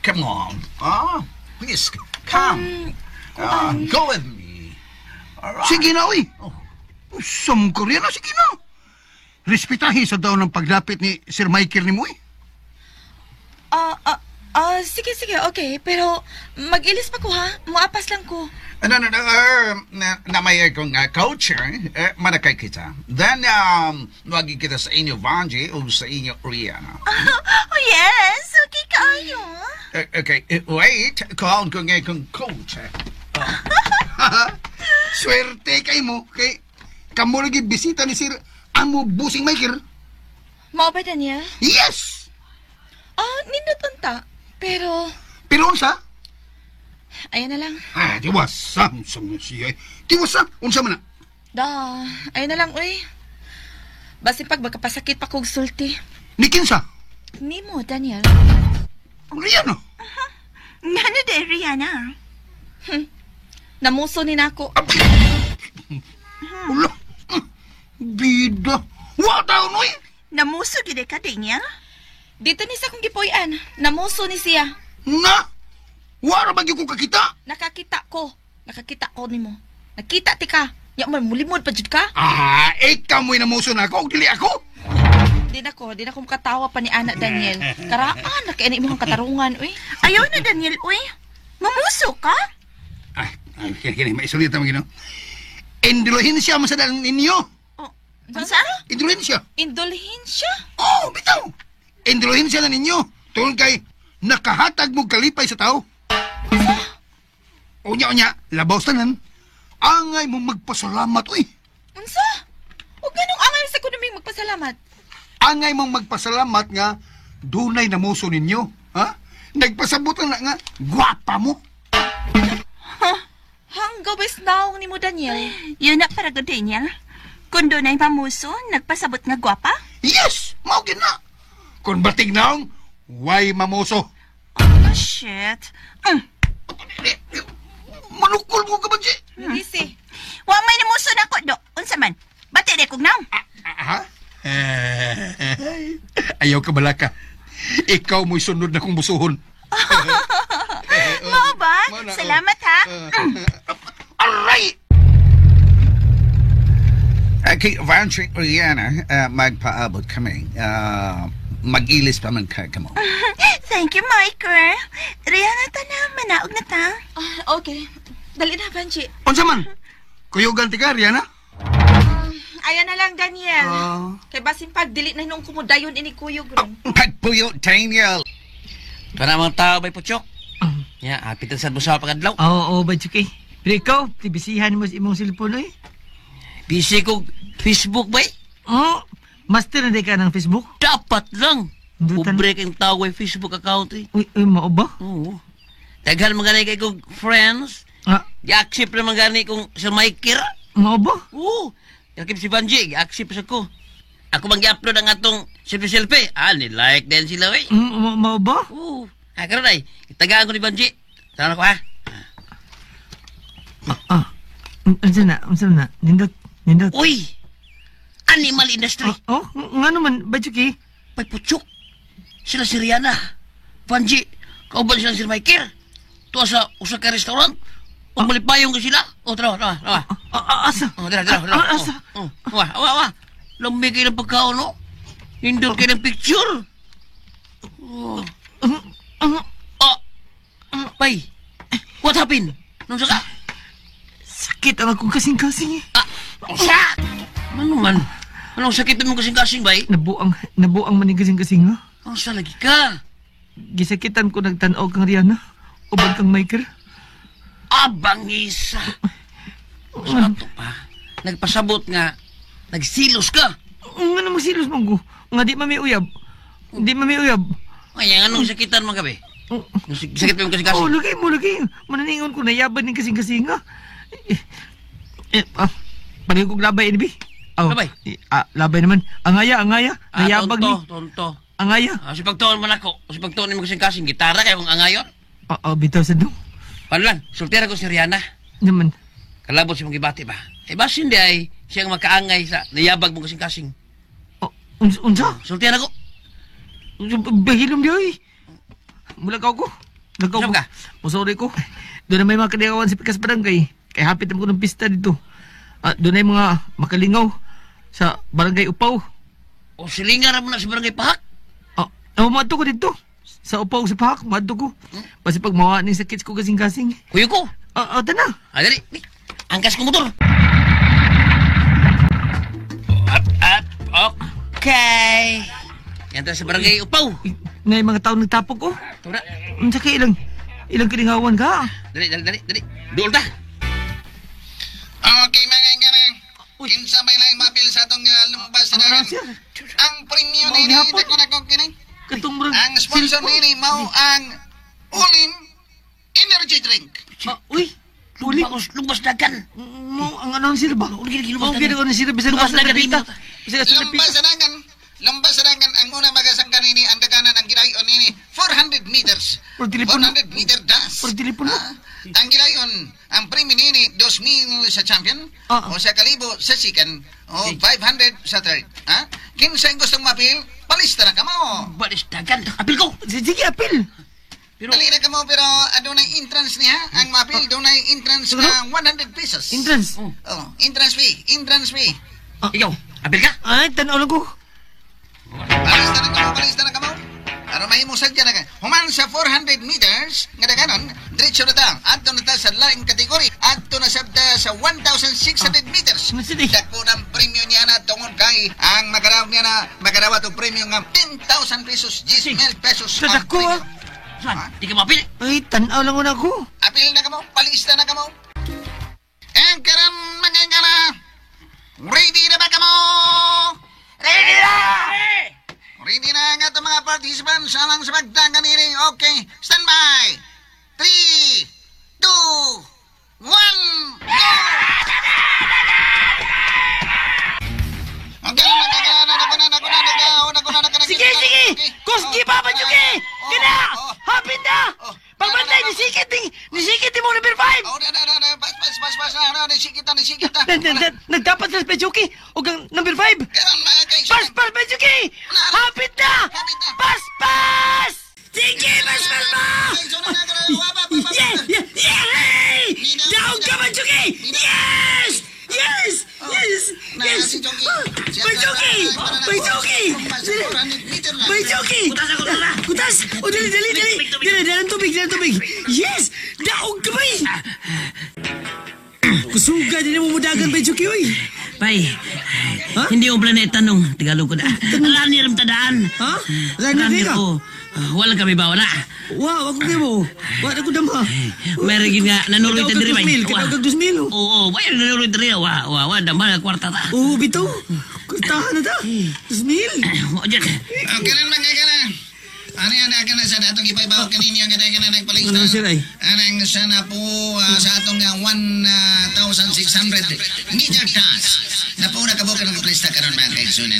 Come on. Please, come. Go with me. All right. Sige na, uy. Sum Koreano, sige na. Respetahin sa daw ng paglapit ni Sir Michael ni mo, eh. Sige, sige, okay. Pero mag-ilis pa ko, ha? Muapas lang ko. No, na may akong coach, manakay kita. Then, wagi kita sa inyo, Vanji, o sa inyo, Rihanna. Oh, yes. Okay kaayo. Okay, wait. Kuhaon ko nga akong coach. Swerte kay mo, kay kamo lagi bisita ni Sir Amo Busing Michael. Mao ba, Daniel? Yes! Nindot unta. Pero, Pero unsa? ayan na lang. Ah, diwasa. Unsa man siya, eh. Diwasa. Unsa man na? Da, ayan na lang, uy. Basin pag magkapasakit pa kog sulti. Ni kinsa? Nimo, Daniel. Rihanna. Ngano de, Rihanna? Namuso ni nako. Ula. Bida. Wa taon, uy. Namuso gid ka, Daniel? Dito ni sa kong gipuy-an. Namuso ni siya. Na! Wa ra ba gyud ko kakita? Nakakita ko. Nakakita ko nimo. Nakita ti ka. Ya man mulimod pa jud ka. Ah, ikaw mo'y namuso na ako, ug dili ako. Di na ko makatawa pa ni Ana, Daniel. Karaan na kay imong katarungan, uy. Ayaw na, Daniel, uy. Mamuso ka? Ay, ay, kini, kini, maisulit naman gino. Indulhensya man sa dalang ninyo. Oh, unsa? Indulhensya. Indulhensya. Oh, bitaw. Indulhensya na ninyo. Tungod kay nakahatag mo kalipay sa tao. Unya, unya, labaw tanan. Angay mo magpasalamat, uy. Unsa? Ug ganong angay sa kunuming magpasalamat? Angay mong magpasalamat nga dunay namuso ninyo. Ha? Nagpasabot na nga, gwapa mo. Hanggaw naong nimo, Daniel. Yun na para ko, Daniel. Kung dunay mamuso, nagpasabot nga gwapa? Yes! Mao gyud na. Kung batig naong, way mamuso. Oh, shit. Manukol mo ka ba, Ji? Lisi. Wa may namuso na ko, do. Unsa man? Bati di kog naong. Ha? Ayaw ka balaka. Ikaw mo'y sunod na kong busuhon. Mao ba? Mao na, oh. Salamat, ha? Aray! Okay, Vanji, Rihanna, magpaabot kami. Mag-ilis pa man ka kamo. Thank you, Michael. Rihanna, ta na. Manaog na ta. Okay. Dali na, Vanji. Unsa man? Kuyugan ti ka, Rihanna? Ayan na lang, Daniel. Kay basin pag dili na nung kumudayon ini kuyog ron. Pagpuyo, Daniel. Kana mga tao bay puchok. Ya, hapit sad mo sa pagadlaw. Oo, oo, ba, Chuki? Pero ikaw, tibisihan mo sa imong cellphone, oy. Busy kog Facebook bay. Oh, master na di ka ng Facebook? Dapat lang. Dutan. Pobre kang tao way Facebook account eh. Uy, uy, mao ba? Oo. Daghan mga gani kay kog friends. Gi-accept na mga gani kong Sir Michael. Mao ba? Oo. Yakip si Banji, gi-accept sa ko. Ako bang gi-upload ang atong selfie-selfie. Ah, ni-like din sila eh. Mao ba? Oo. Ah, karon ay, itagaan ko ni Banji. Tara na ko ha. Unsa na? Unsa na? Nindot, nindot. Uy! Animal industry. Oh, nga naman, ba, Chuki? May putsok. Sila si Rihanna. Banji, kauban sila si Michael. Tuwa sa usa ka restaurant. O malipayong ko sila. O, tara, tara, tara. Asa? O, tara, tara, tara. Asa? O, wa, wa, wa. Lamig kayo ng pagkaon, no? Nindot kayo ng picture. Oh. Oh! Bay! What happened? Nung saka? Sakit ang akong kasing-kasing eh. Ah! Sa! Ano man? Anong sakit mo kasing-kasing, bay? Nabuang man yung kasing-kasing ha? Ang sa lagi ka? Gisakitan ko nagtanaw kang Rihanna. Uban kang Michael. Abangisa! Sa ato pa, nagpasabot nga, nagsilos ka. Nga na magsilos man ko. Nga di mami uyab. Di mami uyab. Ay, anong sakitan man gabi? Sakit mo yung kasing-kasing? Oh, lagi mo, lagi. Mananingon ko, nayaban ng kasing-kasing ha. Pareho kong labay, NB. Oh, Labay? Labay naman. Angaya, angaya. Ah, Nayabag tonto, ni. tonto. Angaya. Ah, si pagtuon man ako. Si pagtuon mo kasing-kasing, gitara kayo kung angayon. Oo, bitaw sa dong. Paano lang, sultera ko si Rihanna. Naman. Kalabot si mong gibati ba? Eh, basin di ay siyang makaangay sa nayabag mong kasing-kasing. Oh, unsa? Sultera ko. Bahilom di oy. Mulakaw ko. Lakaw Saan ko. ka? Musorry ko. Doon na may mga kadigawan sa Pikas Barangay. Kaya hapit ko ng pista dito. Doon na yung mga makalingaw sa Barangay Upaw. O silingan mo na sa barangay Pahak. Oh, maadto ko dito. Sa Upaw, sa Pahak, maadto ko. Basta pag mawa ning sakit ko kasing-kasing. Kuyo ko. Tana. Ah, dali. Angkas ko motor. Up, up, okay. Yan tayo sa barangay Upaw. Na yung mga tao nagtapok ko. Ito na. Unsa kay ilang kilingawan ka? Dali, dali, dali, dali. Dool ta. Okay, mga ingana. Kinsa may laing mapil sa atong lumbas na Ang sir. Ang premium Mao nini, gihapon. dako na ko kini. Katong murag Ang sponsor cellphone. nini mao ang Ulim Energy Drink. Uy, uli. Lumbas, lumbas dagan. Mo ang announcer ba? Uli, gini, lumbas Oh, gini dagan. ko na sila bisan Lumbas asa dagan, napita. imo. Bisan asa napita. Lumbas dagan. Lumbas dagan ang una magasangkan nini ang daganan ang gilayon nini 400 meters. Por telepono. 400 meter dash. Por telepono. Ang gilayon ang premyo nini 2,000 sa champion o sa kalibo sa second o 500 sa third. Ha? Kinsa ang gustong mapil, palista na kamo. Balis dagan. Apil ko. Sige, apil. Pero, Dali na kamo pero adunay entrance niya. Ang mapil dunay entrance na 100 pesos. Entrance. Oh, entrance fee, entrance fee. ikaw, apil ka? Ay, tanaw lang ko. Palista na kamo, palista na kamo. Aron mahimo sadya na ka. Human sa 400 meters nga daganon, diretso na ta. Adto na ta sa laing kategory. Adto na sabta sa 1,600 meters. Ano sige? Dako ng premyo niya na tungod kay ang makadawat niya na makadawat og premyo nga 10,000 pesos, 10,000 pesos. Sa ang dako, premyo. ah. Saan? Di ka mapil. Ay, tanaw lang ko na ako. Apil na kamo, palista na kamo. Ang karon mga ingana, ready na ba kamo? Ready na! Ready na ang atong mga participants alang sa pagdagan nini. Okay, stand by. 3, 2, 1, go! Okay, mga ingana, nako na, nako na, nako na, nako na, nako na. Sige, sige! Kuski pa ba, Juki? Kina! Oh, Hapit na! Oh. Pagbantay, nisikit ni mo number 5! Oh, na, na, na, na, pas, pas, pas, pas, na, na, nisikit na, nisikit na. Nagdapat sa Pechuki o kang number 5! Karon, mga kaisan. Pas, pas, Pechuki! Hapit na! Hapit na. Pas, pas! Sige, pas, pas, pa! Yeah, yeah, yeah! Hey! Down ka, Pechuki! Yes! Yes! Yes! Yes! Pechuki! Pechuki! Pechuki! Kutas ako, kutas. Kutas! O, dali, dali, dali! Dali, dali ang tubig, dali ang tubig! Yes! Daog ka, bay! Kusuga, din mo mudagan, Pechuki, oy! Bay, hindi mo plana itanong. Tagalog ko na. Runner ang tadaan. Ha? Runner di ka? ko. Wala kami bawa na. Wow, ako kayo mo. Wala ko dama. Meron yun nga, nanuloy Kadaog ta diri, kag bay. 2,000, kadaog kag 2,000, oh. Oo, bay, nanuloy diri. Wa, wa, wa, dama, kwarta ta. Oo, bitaw. Kurtahan na ta. 2,000. Wa, dyan. Okay rin mga kana. Ano yan, akin na sa atong ipaibaw kaninyo ang kanay kana nagpalista. Ano, sir, ay? Anang sana po sa atong 1,600 meter task. Napo na kabo ka ng palista karon mga kaigsunan.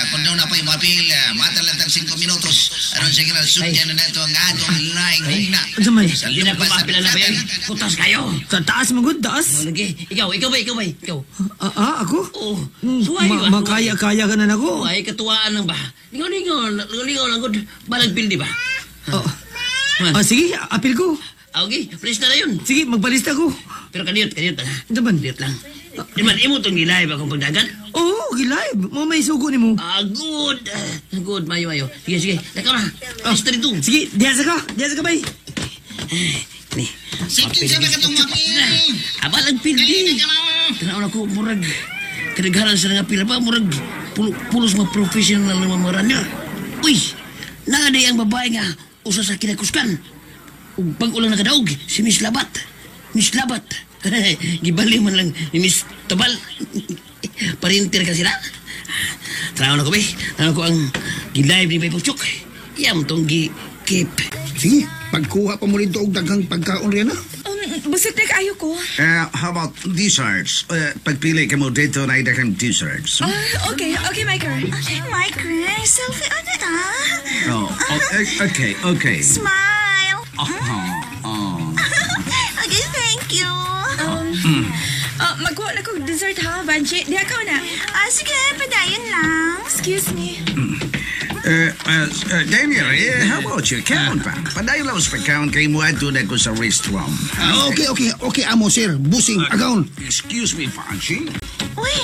Kung daw na po yung mapil, matalatag 5 minutos. Aron sa kinal sugyan na nato ang atong laing hugna. Ano man? Sa Hindi na ko lumpas na mapila na ba yan? Kutas kayo. Sa taas mo, good, taas. Lagi. Ikaw, ikaw ba, ikaw ba, ikaw. Ako? Oo. Suway ba? Makaya-kaya ka na nako. Ay, katuwaan lang ba? Lingaw-lingaw, lingaw-lingaw lang good. Balagpil, di ba? Oh. Sige, apil ko. Okay, please na na yun. Sige, magbalista ko. Pero kaniyot, kaniyot lang. Ano man? Kaniyot lang. Di man, imo itong gilay ba kung pagdagan? Oo, gi-live. Mo may sugo nimo. Ah, good. Good, mayo, mayo. Sige, sige. Lakaw na. Ah, dito. Sige, diha sa ka. Diha sa ka, bay. Ni. Sige, sa ka itong maki. Abalang pildi. Tanaw na ko, murag. Kadagharan sa nga pila pa, murag. Pulos mga professional ng mga runner. Uy, naaday ang babae nga usa sa kinakuskan. Ug pag-ulang nakadaog, si Miss Labat. Miss Labat. Gibali man lang ni Miss Tabal. Parinter ka sila. Tanaw na ko, be. Tanaw ko ang gi-live ni Bay Puchok. Iyam tong gi-keep. Sige, pagkuha pa mo rito og daghang pagkaon riyan. Busog na kaayo ko. How about desserts? Pagpili ka mo dito na daghang desserts. Ah, okay, okay, Michael. Okay, Michael, selfie ano ta? Oh, okay. Smile! Oh, oh. Okay, thank you. Magkuha na kog dessert ha, Banji. Diha ka na. Ah, sige, padayon lang. Excuse me. Daniel, how about you? Count pa. Padayon lang sa pagkaon kay mo ato na ko sa restaurant. Ah, okay, amo sir. Busing, agaon. Excuse me, Fanchi. Uy,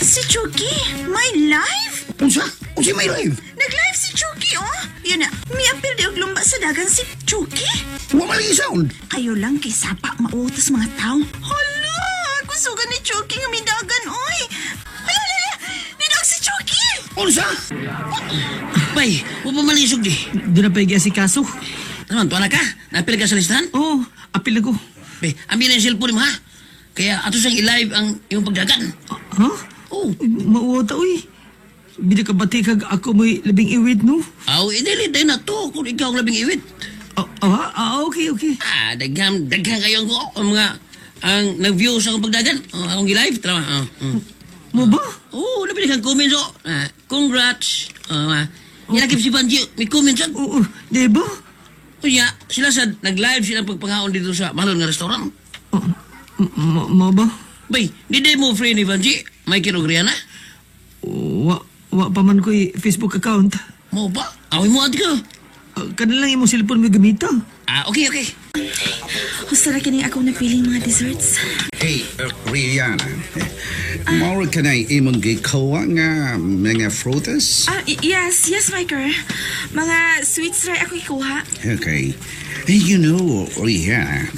si Chucky, may live? Unsa? Unsa may live? Nag-live si Chucky, oh. Yun na, miapil di og lumba sa dagan si Chucky. Wa man lagi sound. Kayo lang kay sapa mautos mga tao. Hala, kusugan ni Chucky nga midagan, oy. Hala, hala, nidag si Chucky. Unsa? Bay, wa pa malisog di. Doon na pa si kaso. Ano, tuwa na ka? Napil ka sa listahan? Oh, apil na ko. Be, amin na yung cellphone mo, ha? Kaya ato siyang i-live ang iyong pagdagan. Ha? Oh, Mauota, uy. Bida ka bati kag ako mo'y labing iwit, no? aw, idili din na to kung ikaw ang labing iwit. Ah, okay. Ah, daghan kayo ko ang mga ang nag-view sa akong pagdagan. Oh, akong gi-live, tara. Oh. Mo ba? Oh, labi kang comments, oh. Ah, congrats. Oh, ah. Nilakip si Banji, may comments, ah. Oo, di ba? Kunya, sila sa nag-live sila pagpangaon dito sa mahalon nga restaurant. Oh, mo ba? Bay, di day mo free ni Banji, Michael og Rihanna. Wa pa man ko'y Facebook account. Mo ba? Away mo ati ka. Ah, kana lang imong cellphone mo gamita. Ah, okay. Husto na kining akong napiling mga desserts. Hey, Rihanna. Moro ka na imong gikuha nga mga frutas? Ah, yes, Michael. Mga sweets ra ako ikuha. Okay. Hey, you know, Rihanna,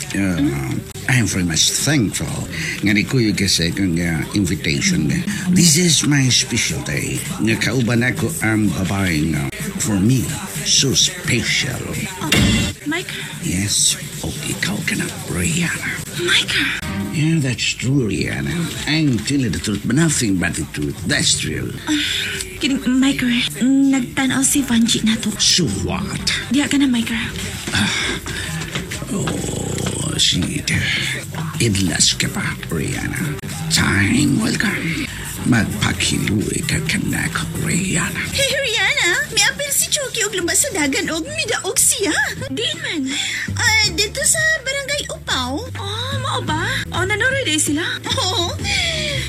I'm very much thankful nga ni Kuya kasi kang invitation. This is my special day. Nga kauban ako ang babae nga for me, so special. Michael, Yes, o ikaw ka na, Rihanna. Michael. Yeah, that's true, Rihanna. I'm telling the truth, but nothing but the truth. That's true. Kining Michael, nagtanaw si Vanji na to. So what? Diha ka na, Michael. Oh, shit. Idlas ka pa, Rihanna. Time will come. Magpakiluwi ka kanak, Rihanna. Hey, Rihanna, miapil si Chucky og lumba sa dagan og midaog siya. Diin man. Ah, dito sa Barangay Upaw. Oh, mao ba? Oh, nanuroy day sila. Oo.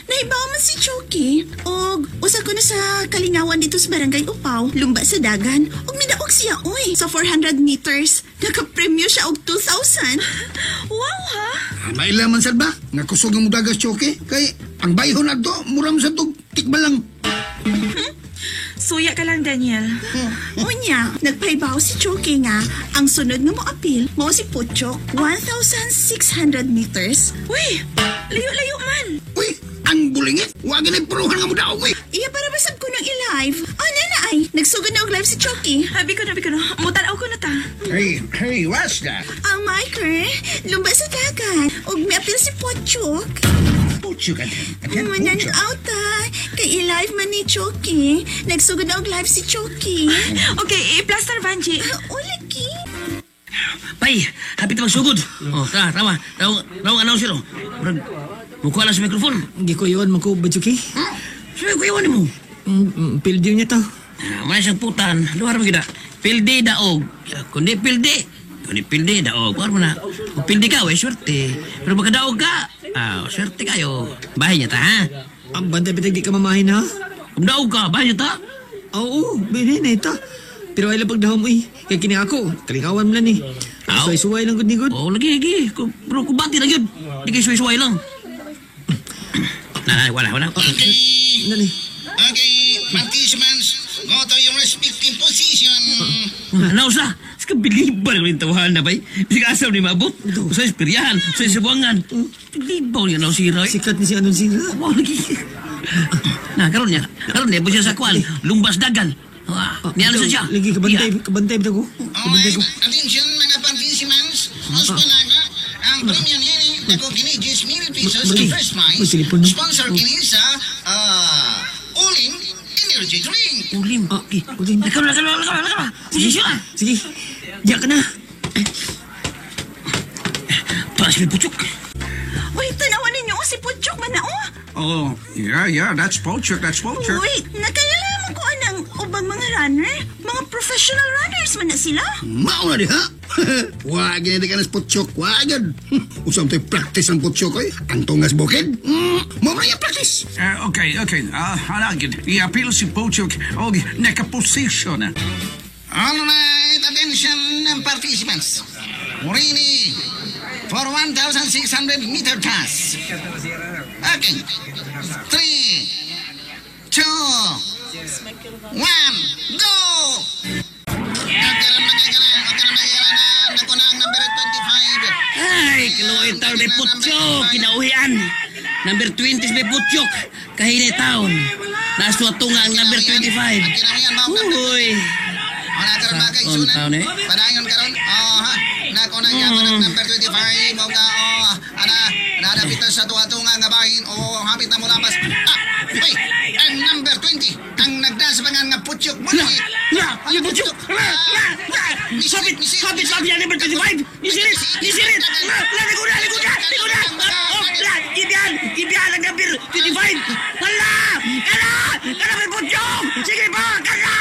Nahibaw man si Chucky. Og usa ko na sa kalingawan dito sa Barangay Upaw, lumba sa dagan. Og midaog siya, oy. Sa 400 meters, nakapremyo siya og 2,000. Wow, ha? Maila man sad ba? Nga kusog ang mudagas choke. Kay ang bayhon adto mura man sad og tikbal lang. Suya ka lang, Daniel. Unya, nagpahibaw si Chucky nga ang sunod nga mo apil mao si Puchok, 1,600 meters. Uy, layo-layo man. Uy, ang bulingit. Wa gani puruhan nga mudaog uy. Iya para basab ko nang i-live. Oh, nana ay, nagsugod na og live si Chucky. Abi ko na, abi ko na. Mutanaw ko na ta. Hey, what's that? Ang Michael, lumba sa dagat. Og miapil si Pochok. Pucho ka din. Again, pucho. Mananaw ta. Kay i-live man ni Chucky. Nagsugod na og live si Chucky. Okay, i-plaster, Vanji. Uliki. Bay, hapit na magsugod. Oh, tara, tama. Tawag announcer, oh. Murag, mukha lang sa microphone. Gikuyawan man ko, Bajuki. Sabi ko, iwan mo. Pildi niya to. Ah, may siyang putan. Luar mo kita. Pildi daog. Kundi pildi. Kundi pildi daog. Luar mo na. Kung pildi ka, we, swerte. Pero magkadaog ka, ah, swerte kayo. Bahay niya ta, ha? Ang banda bitag di ka mamahin, ha? Kung daog ka, bahay niya ta. Oo, bini na ito. Pero ay lang pagdahom, uy. Kaya kini ako, kalingawan mo lang eh. Aw. Suway-suway lang gud ni gud. Oh, lagi, lagi. Pero kubati lang yun. Di kayo suway-suway lang. Na, wala, wala. Nani. Okay, participants, go to your respective position. Nausa, sa kabiliban ko yung tawahan na bay. Bisag asa ni maabot. Sa espiryahan, sa sabuangan. Bilibaw niya na si Roy. Sikat ni si Anong Sira. Wow, lagi. Na, karon niya. Karon niya, siya sa kwan. Lumbas dagan. Ah, niya ano siya. Lagi, kabantay, kabantay ba ko? Kabantay Alright, ko. Attention mga participants. Mas panaga, ang premium nini, dako kini 10,000 pesos Mari, ang first prize. may telepono. Sponsor kini sa Ulim Energy Drink. Ulim. Ah, ulim. Lakaw, lakaw, lakaw, lakaw. Posisyon ah. Sige, diya ka na. Para si Puchok. Uy, tanawan ninyo oh, si Puchok man na oh. Oh, yeah, that's Pochok, that's Pochok. Uy, nakailaman ko anang ubang mga runner. Mga professional runners man na sila. Mao na diha. Wa gid ka na sa putsyok, wa gid. Usam to'y practice ang putsyok oy. Ang tungas bukid. Mao na yung practice. Okay. Halagin. I-appeal si Pochok og nakaposition. Alright, attention participants. Ready for 1,600 meter task. Okay. Three, two, one, go! Ako na ang number 25. Ay, kaluoy taon may Puchok. Kinauhian. Number 20 may Puchok. Kahine taon. Nasa tunga ang number 25. Uy. Wala karon mga Taon, kaigsunan. taon eh. Padayon karon. Oh, ha. Nako na gyapon ang number 25. Mo ka oh, ana nadapit na sa tuwa-tunga nga bahin. Oh, hapit na mulapas. Ah, uy, ang number 20 ang nagdasabangan nga Putyok mo. La, la, yung Puchok. La, la, la. Sabit, sabit, sabit ang number 25. Nisirit, nisirit. La, la, likod na, likod na, likod na. Oh, la, gibian, gibian ang number 25. Hala, kala, kala may Puchok. Sige pa, kala.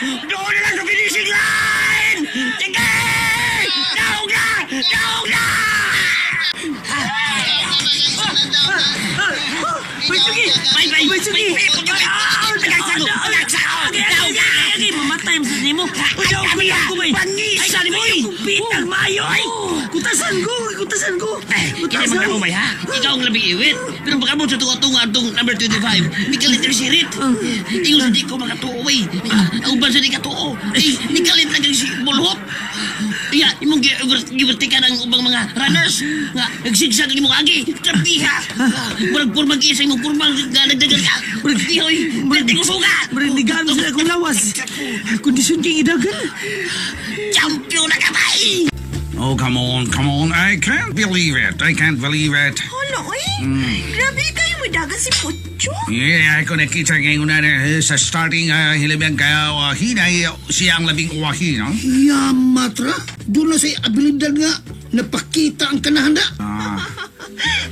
Doon na lang sa finishing line. Sige! Daog na! Daog na! May sugi! Bay, bay, May sugi! bay, bay, bay, ah, tagaksago, tagaksago, daog na! Ay, mamatay mo sa nimo. Ay, kami ah, pangisa ni mo, eh. Pitang maayo ay. Kutasan ko, kutasan ko. Eh, kaya magkakumay ha. Ikaw ang labing iwit. Pero baka mo sa tunga-tunga atong number 25. Nikalit na si Rit. Ingon sa di ko makatuo eh. Ang uban sa di katuo. Eh, nikalit lang ang si Bulhop. Iya, imong givertikan ang ubang mga runners. Nga, nagsigsag ang imong agi. Trabiha. Murag purmang isa imong purmang nga nagdagan ka. Murag dihoy. Murag di ko suga. Marindigan sa akong lawas. Kondisyon kay idagan. Champion na ka ba eh? Oh, come on, come on. I can't believe it. I can't believe it. Hala, uy. Grabe kayo mudagan si Puchok. Yeah, ako nakita ngayon na eh, sa starting hilabang kaya hinay siya ang labing uwahi, no? Yamatra. Doon na sa abilidad nga napakita ang kanahanda.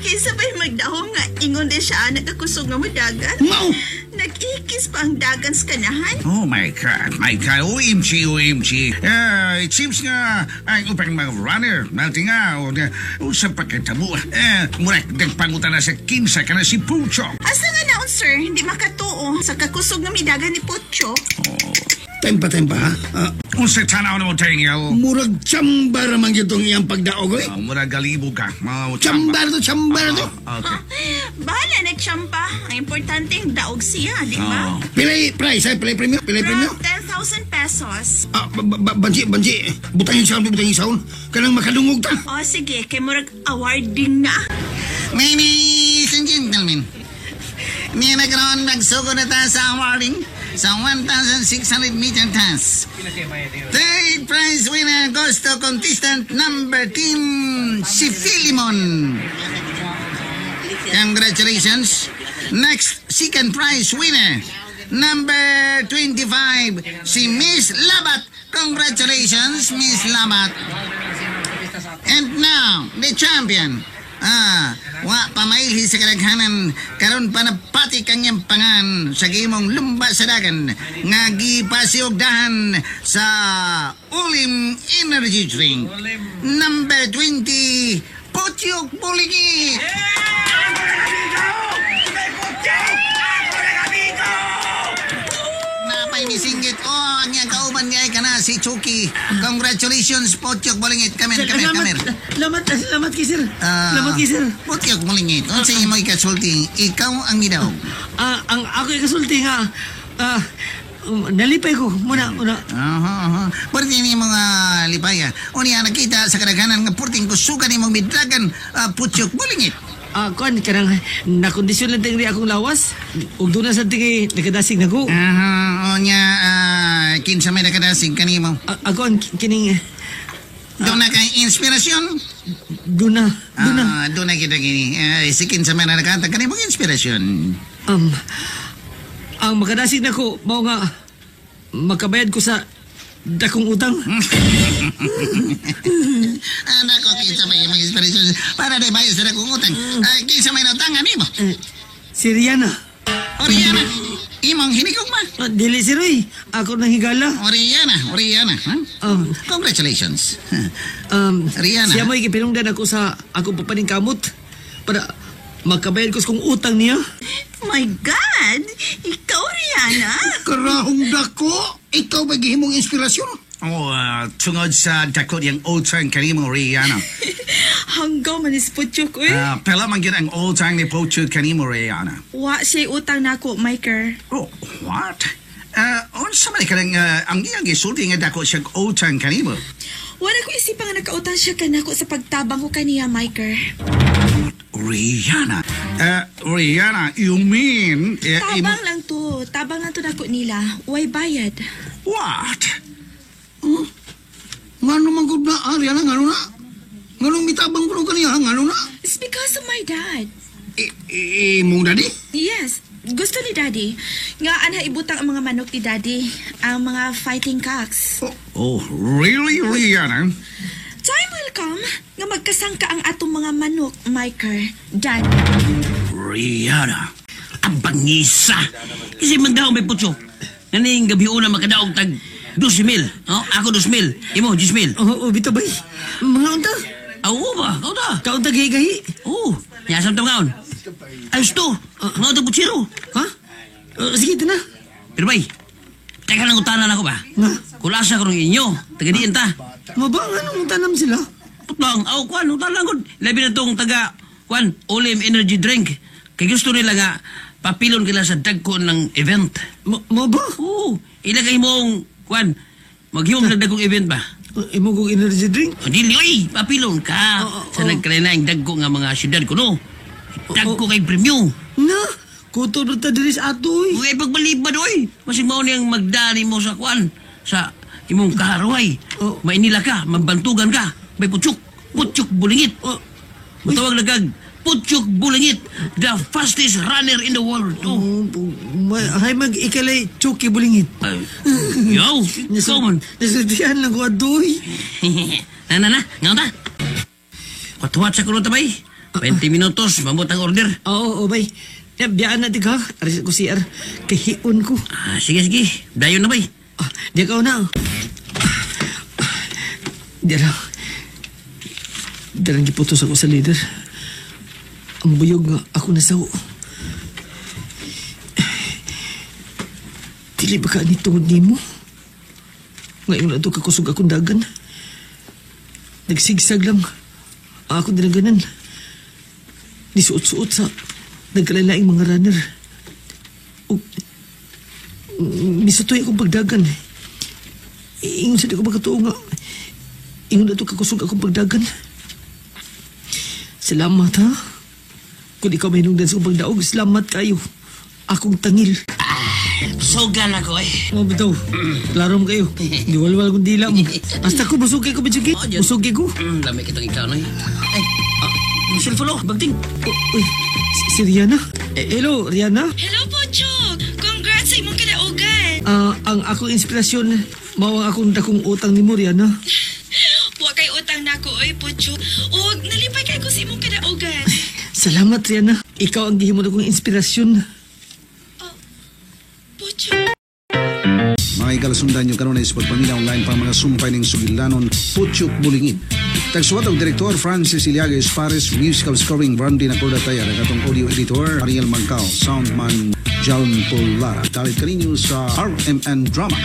Kinsa ba'y magdahom nga ingon din siya nagkakusog nga mudagan? Mao. Nag-ikis pa ang dagan sa kanahan. Oh my God, my God. OMG, OMG. It seems nga ang upang mga runner, natin nga, o, o sa pagkatabo, eh, murag nagpangutan na sa kinsa ka na si Pucho. Asa nga naon, sir? Hindi makatuo sa kakusog nga midagan ni Puchok. Tempa tempa ha. Ah, Unsa tanaw na mo, Daniel? murag tsamba ra man gyud tong iyang pagdaog oy. Oh, murag galibo ka. Oh, Tsamba to, tsamba to. Ah, okay. Bahala na tsampa. Ang importante ang daog siya, di ba? Oh. Pilay price ay, pilay premyo, pilay premyo. From 10,000 pesos. Ah, banji, banji. Butangin sound, butangin sound. Kanang makadungog ta. O sige, kay murag awarding na. Ladies and gentlemen, niya na karon magsugod na ta sa awarding sa 1,600 meter task. Third prize winner goes to contestant number 10, si Philemon. Congratulations. Next, second prize winner, number 25, si Miss Labat. Congratulations, Miss Labat. And now, the champion. Ah, wa pa mailhi sa kadaghanan karon pa napati kanyang pangan sa gimong lumba sa dagan nga gipasiugdahan sa Ulim Energy Drink. Number 20, Putyok Buligit. Napay misinggit. Oh, ang iyang kauban niya ay kana si si Chucky. Congratulations, Potyok Bulingit. Come here, come here, come here. Salamat, salamat kay sir. Ah, Salamat kay sir. Potyok Bulingit, unsa imo ikasulti? Ikaw ang midaw. Ah, ang ako ikasulti nga, nalipay ko. Muna, muna. Aha, aha. Pwede ni mga lipaya. Unya nakita sa kadaghanan nga purting kusugan imong midragan, Putyok Bulingit. Ah, kuan kanang nakondisyon lang tingri akong lawas. Ug doon na sa tingi nakadasig na ko. Aha, unya kinsa may nakadasig kanimo? Ako ang kining Doon na kay inspirasyon? duna, duna. Ah, doon na kita kini. Si kinsa may nakatag kanimo inspirasyon. Ang makadasig na ko mao nga makabayad ko sa dakong utang. Anak ko, kinsa may imong inspirasyon para di bayad sa dakong utang. Kinsa may nautangan nimo? Eh, si Rihanna. Oriana, imong hinigugma. Ah, dili si Roy. Ako nang higala. Oriana, Oriana. Huh? Congratulations. Rihanna. Siya mo'y gipinungdan ako sa akong papaning kamot para makabayad ko sa kong utang niya. My God! Ikaw, Rihanna? Karahong dako, ikaw ba gihimong inspirasyon? Oh, tungod sa dako niyang utang kanimo, Rihanna. Hanggaw man is Putyok, uy. Pila man gyud ang utang ni Putyok kanimo, Rihanna? Wa siya utang nako, Miker. Oh, what? Unsa man kanang ang iyang gisulti nga dako siya utang kanimo? Wala ko isipan nga nakautang siya kanako sa pagtabang ko kaniya, Miker. Rihanna. Rihanna, you mean Tabang lang to. Tabang lang to nako nila. Way bayad. What? Ngano man gud na, Rihanna, ngano na? Ngano mitabang ko kaniya, ngano na? It's because of my dad. Imong daddy? Yes, gusto ni Daddy. Nga anha ibutang ang mga manok ni Daddy, ang mga fighting cocks. Oh, really, Rihanna? Time will come nga magkasangka ang atong mga manok, Miker. Dad. Rihanna. Ang bangisa. Kasi magdaong may putso. Naning gabi una makadaog tag 12 mil. Oh, ako 2 mil. Imo, 10 mil. Oo, oh, bitaw bay. Mga unta. Oo ba? Kau ta? Kaunta gahi-gahi. Oo. Yasam ta ngaon. Ayos to. Mga to putsiro. Ha? Sige, ito na. Pero bay, teka lang utanan ako ba? Nga. Kulasa ko ng inyo. Taga diin ta. Maba, anong tanam sila? Putlang, aw, kwan, utanan ko. Labi na tong taga, kwan, Olim Energy Drink. Kay gusto nila nga, papilon kila sa dagko ng event. Mo ba? Oo, ilagay mong, kwan, maghimong ng dagkong event ba? Imo kong energy drink? O, dili, oy, papilon ka Oo, sa oo. nagkalainaing dagko nga mga syudad ko, no? Dagko kay premyo. Na, kuto na ta diri sa ato, oy. Uy, pagbalibad, oy. Masig mao niyang magdani mo sa kwan, sa imong kaharuhay. Oo. Mainila ka, mabantugan ka, may putsok, putsok bulingit. Oh, Matawag na kag, Putsok Bulingit, the fastest runner in the world. Oh. Oh, hay mag ikalay Chucky Bulingit. Ay, yo, ikaw man. Nasultihan lang ko adoy. Na, na, na, ngayon ta. Kwatuwat sa kulong tabay. 20 minutos, mamot ang order. Oo, oo, bay. Ya, biyaan na ka. Aris ko CR. Kahiun ko. Ah, sige, sige. Dayon na, bay. Ah, di ka na. Dira. Darang giputos ako sa leader. Ang buyog nga ako nasaw. Dili ba ka ni tungod nimo? Ngayon na ito kakusog akong dagan. Nagsigsag lang ang akong dinaganan. Nisuot-suot sa nagkalalaing mga runner. O, misutoy akong pagdagan. Ingon sa di ko makatuo nga. Ingon na ito kakusog akong pagdagan. Salamat ha. Kung ikaw may nungdan sa akong pagdaog, salamat kayo. Akong tangil. Sugan ako eh. Mga bitaw, klaro mo kayo. Diwalwal kong dila mo. Basta ko, busog kayo ko, Bichuki. Oh, Diyos. Busog kayo ko. Lamig kitang ikaw, noy. Ay, yung cellphone, oh, bagting. Oh, uy, si Rihanna. Eh, hello, Rihanna. Hello, Pochok! Congrats sa imong kadaugan! Ah, ang akong inspirasyon, mao ang akong dakong utang ni mo, Rihanna. Wa kay utang nako, oy, Pochok. Ug nalipay kay ko sa imong kadaugan. Salamat, Rihanna. Ikaw ang gihimo akong inspirasyon. Pochok. Mga ikalasundan nyo kanunay sa pagpaminaw online pa mga sumpay ng sugilanon Putyok Bulingit. Tagsuwat og Direktor Francis Iliaga Espares, musical scoring Randy Nacorda Tayar, ang atong audio editor Ariel Mangkao, soundman Jalm Polara. Dalit kaninyo sa RMN Drama.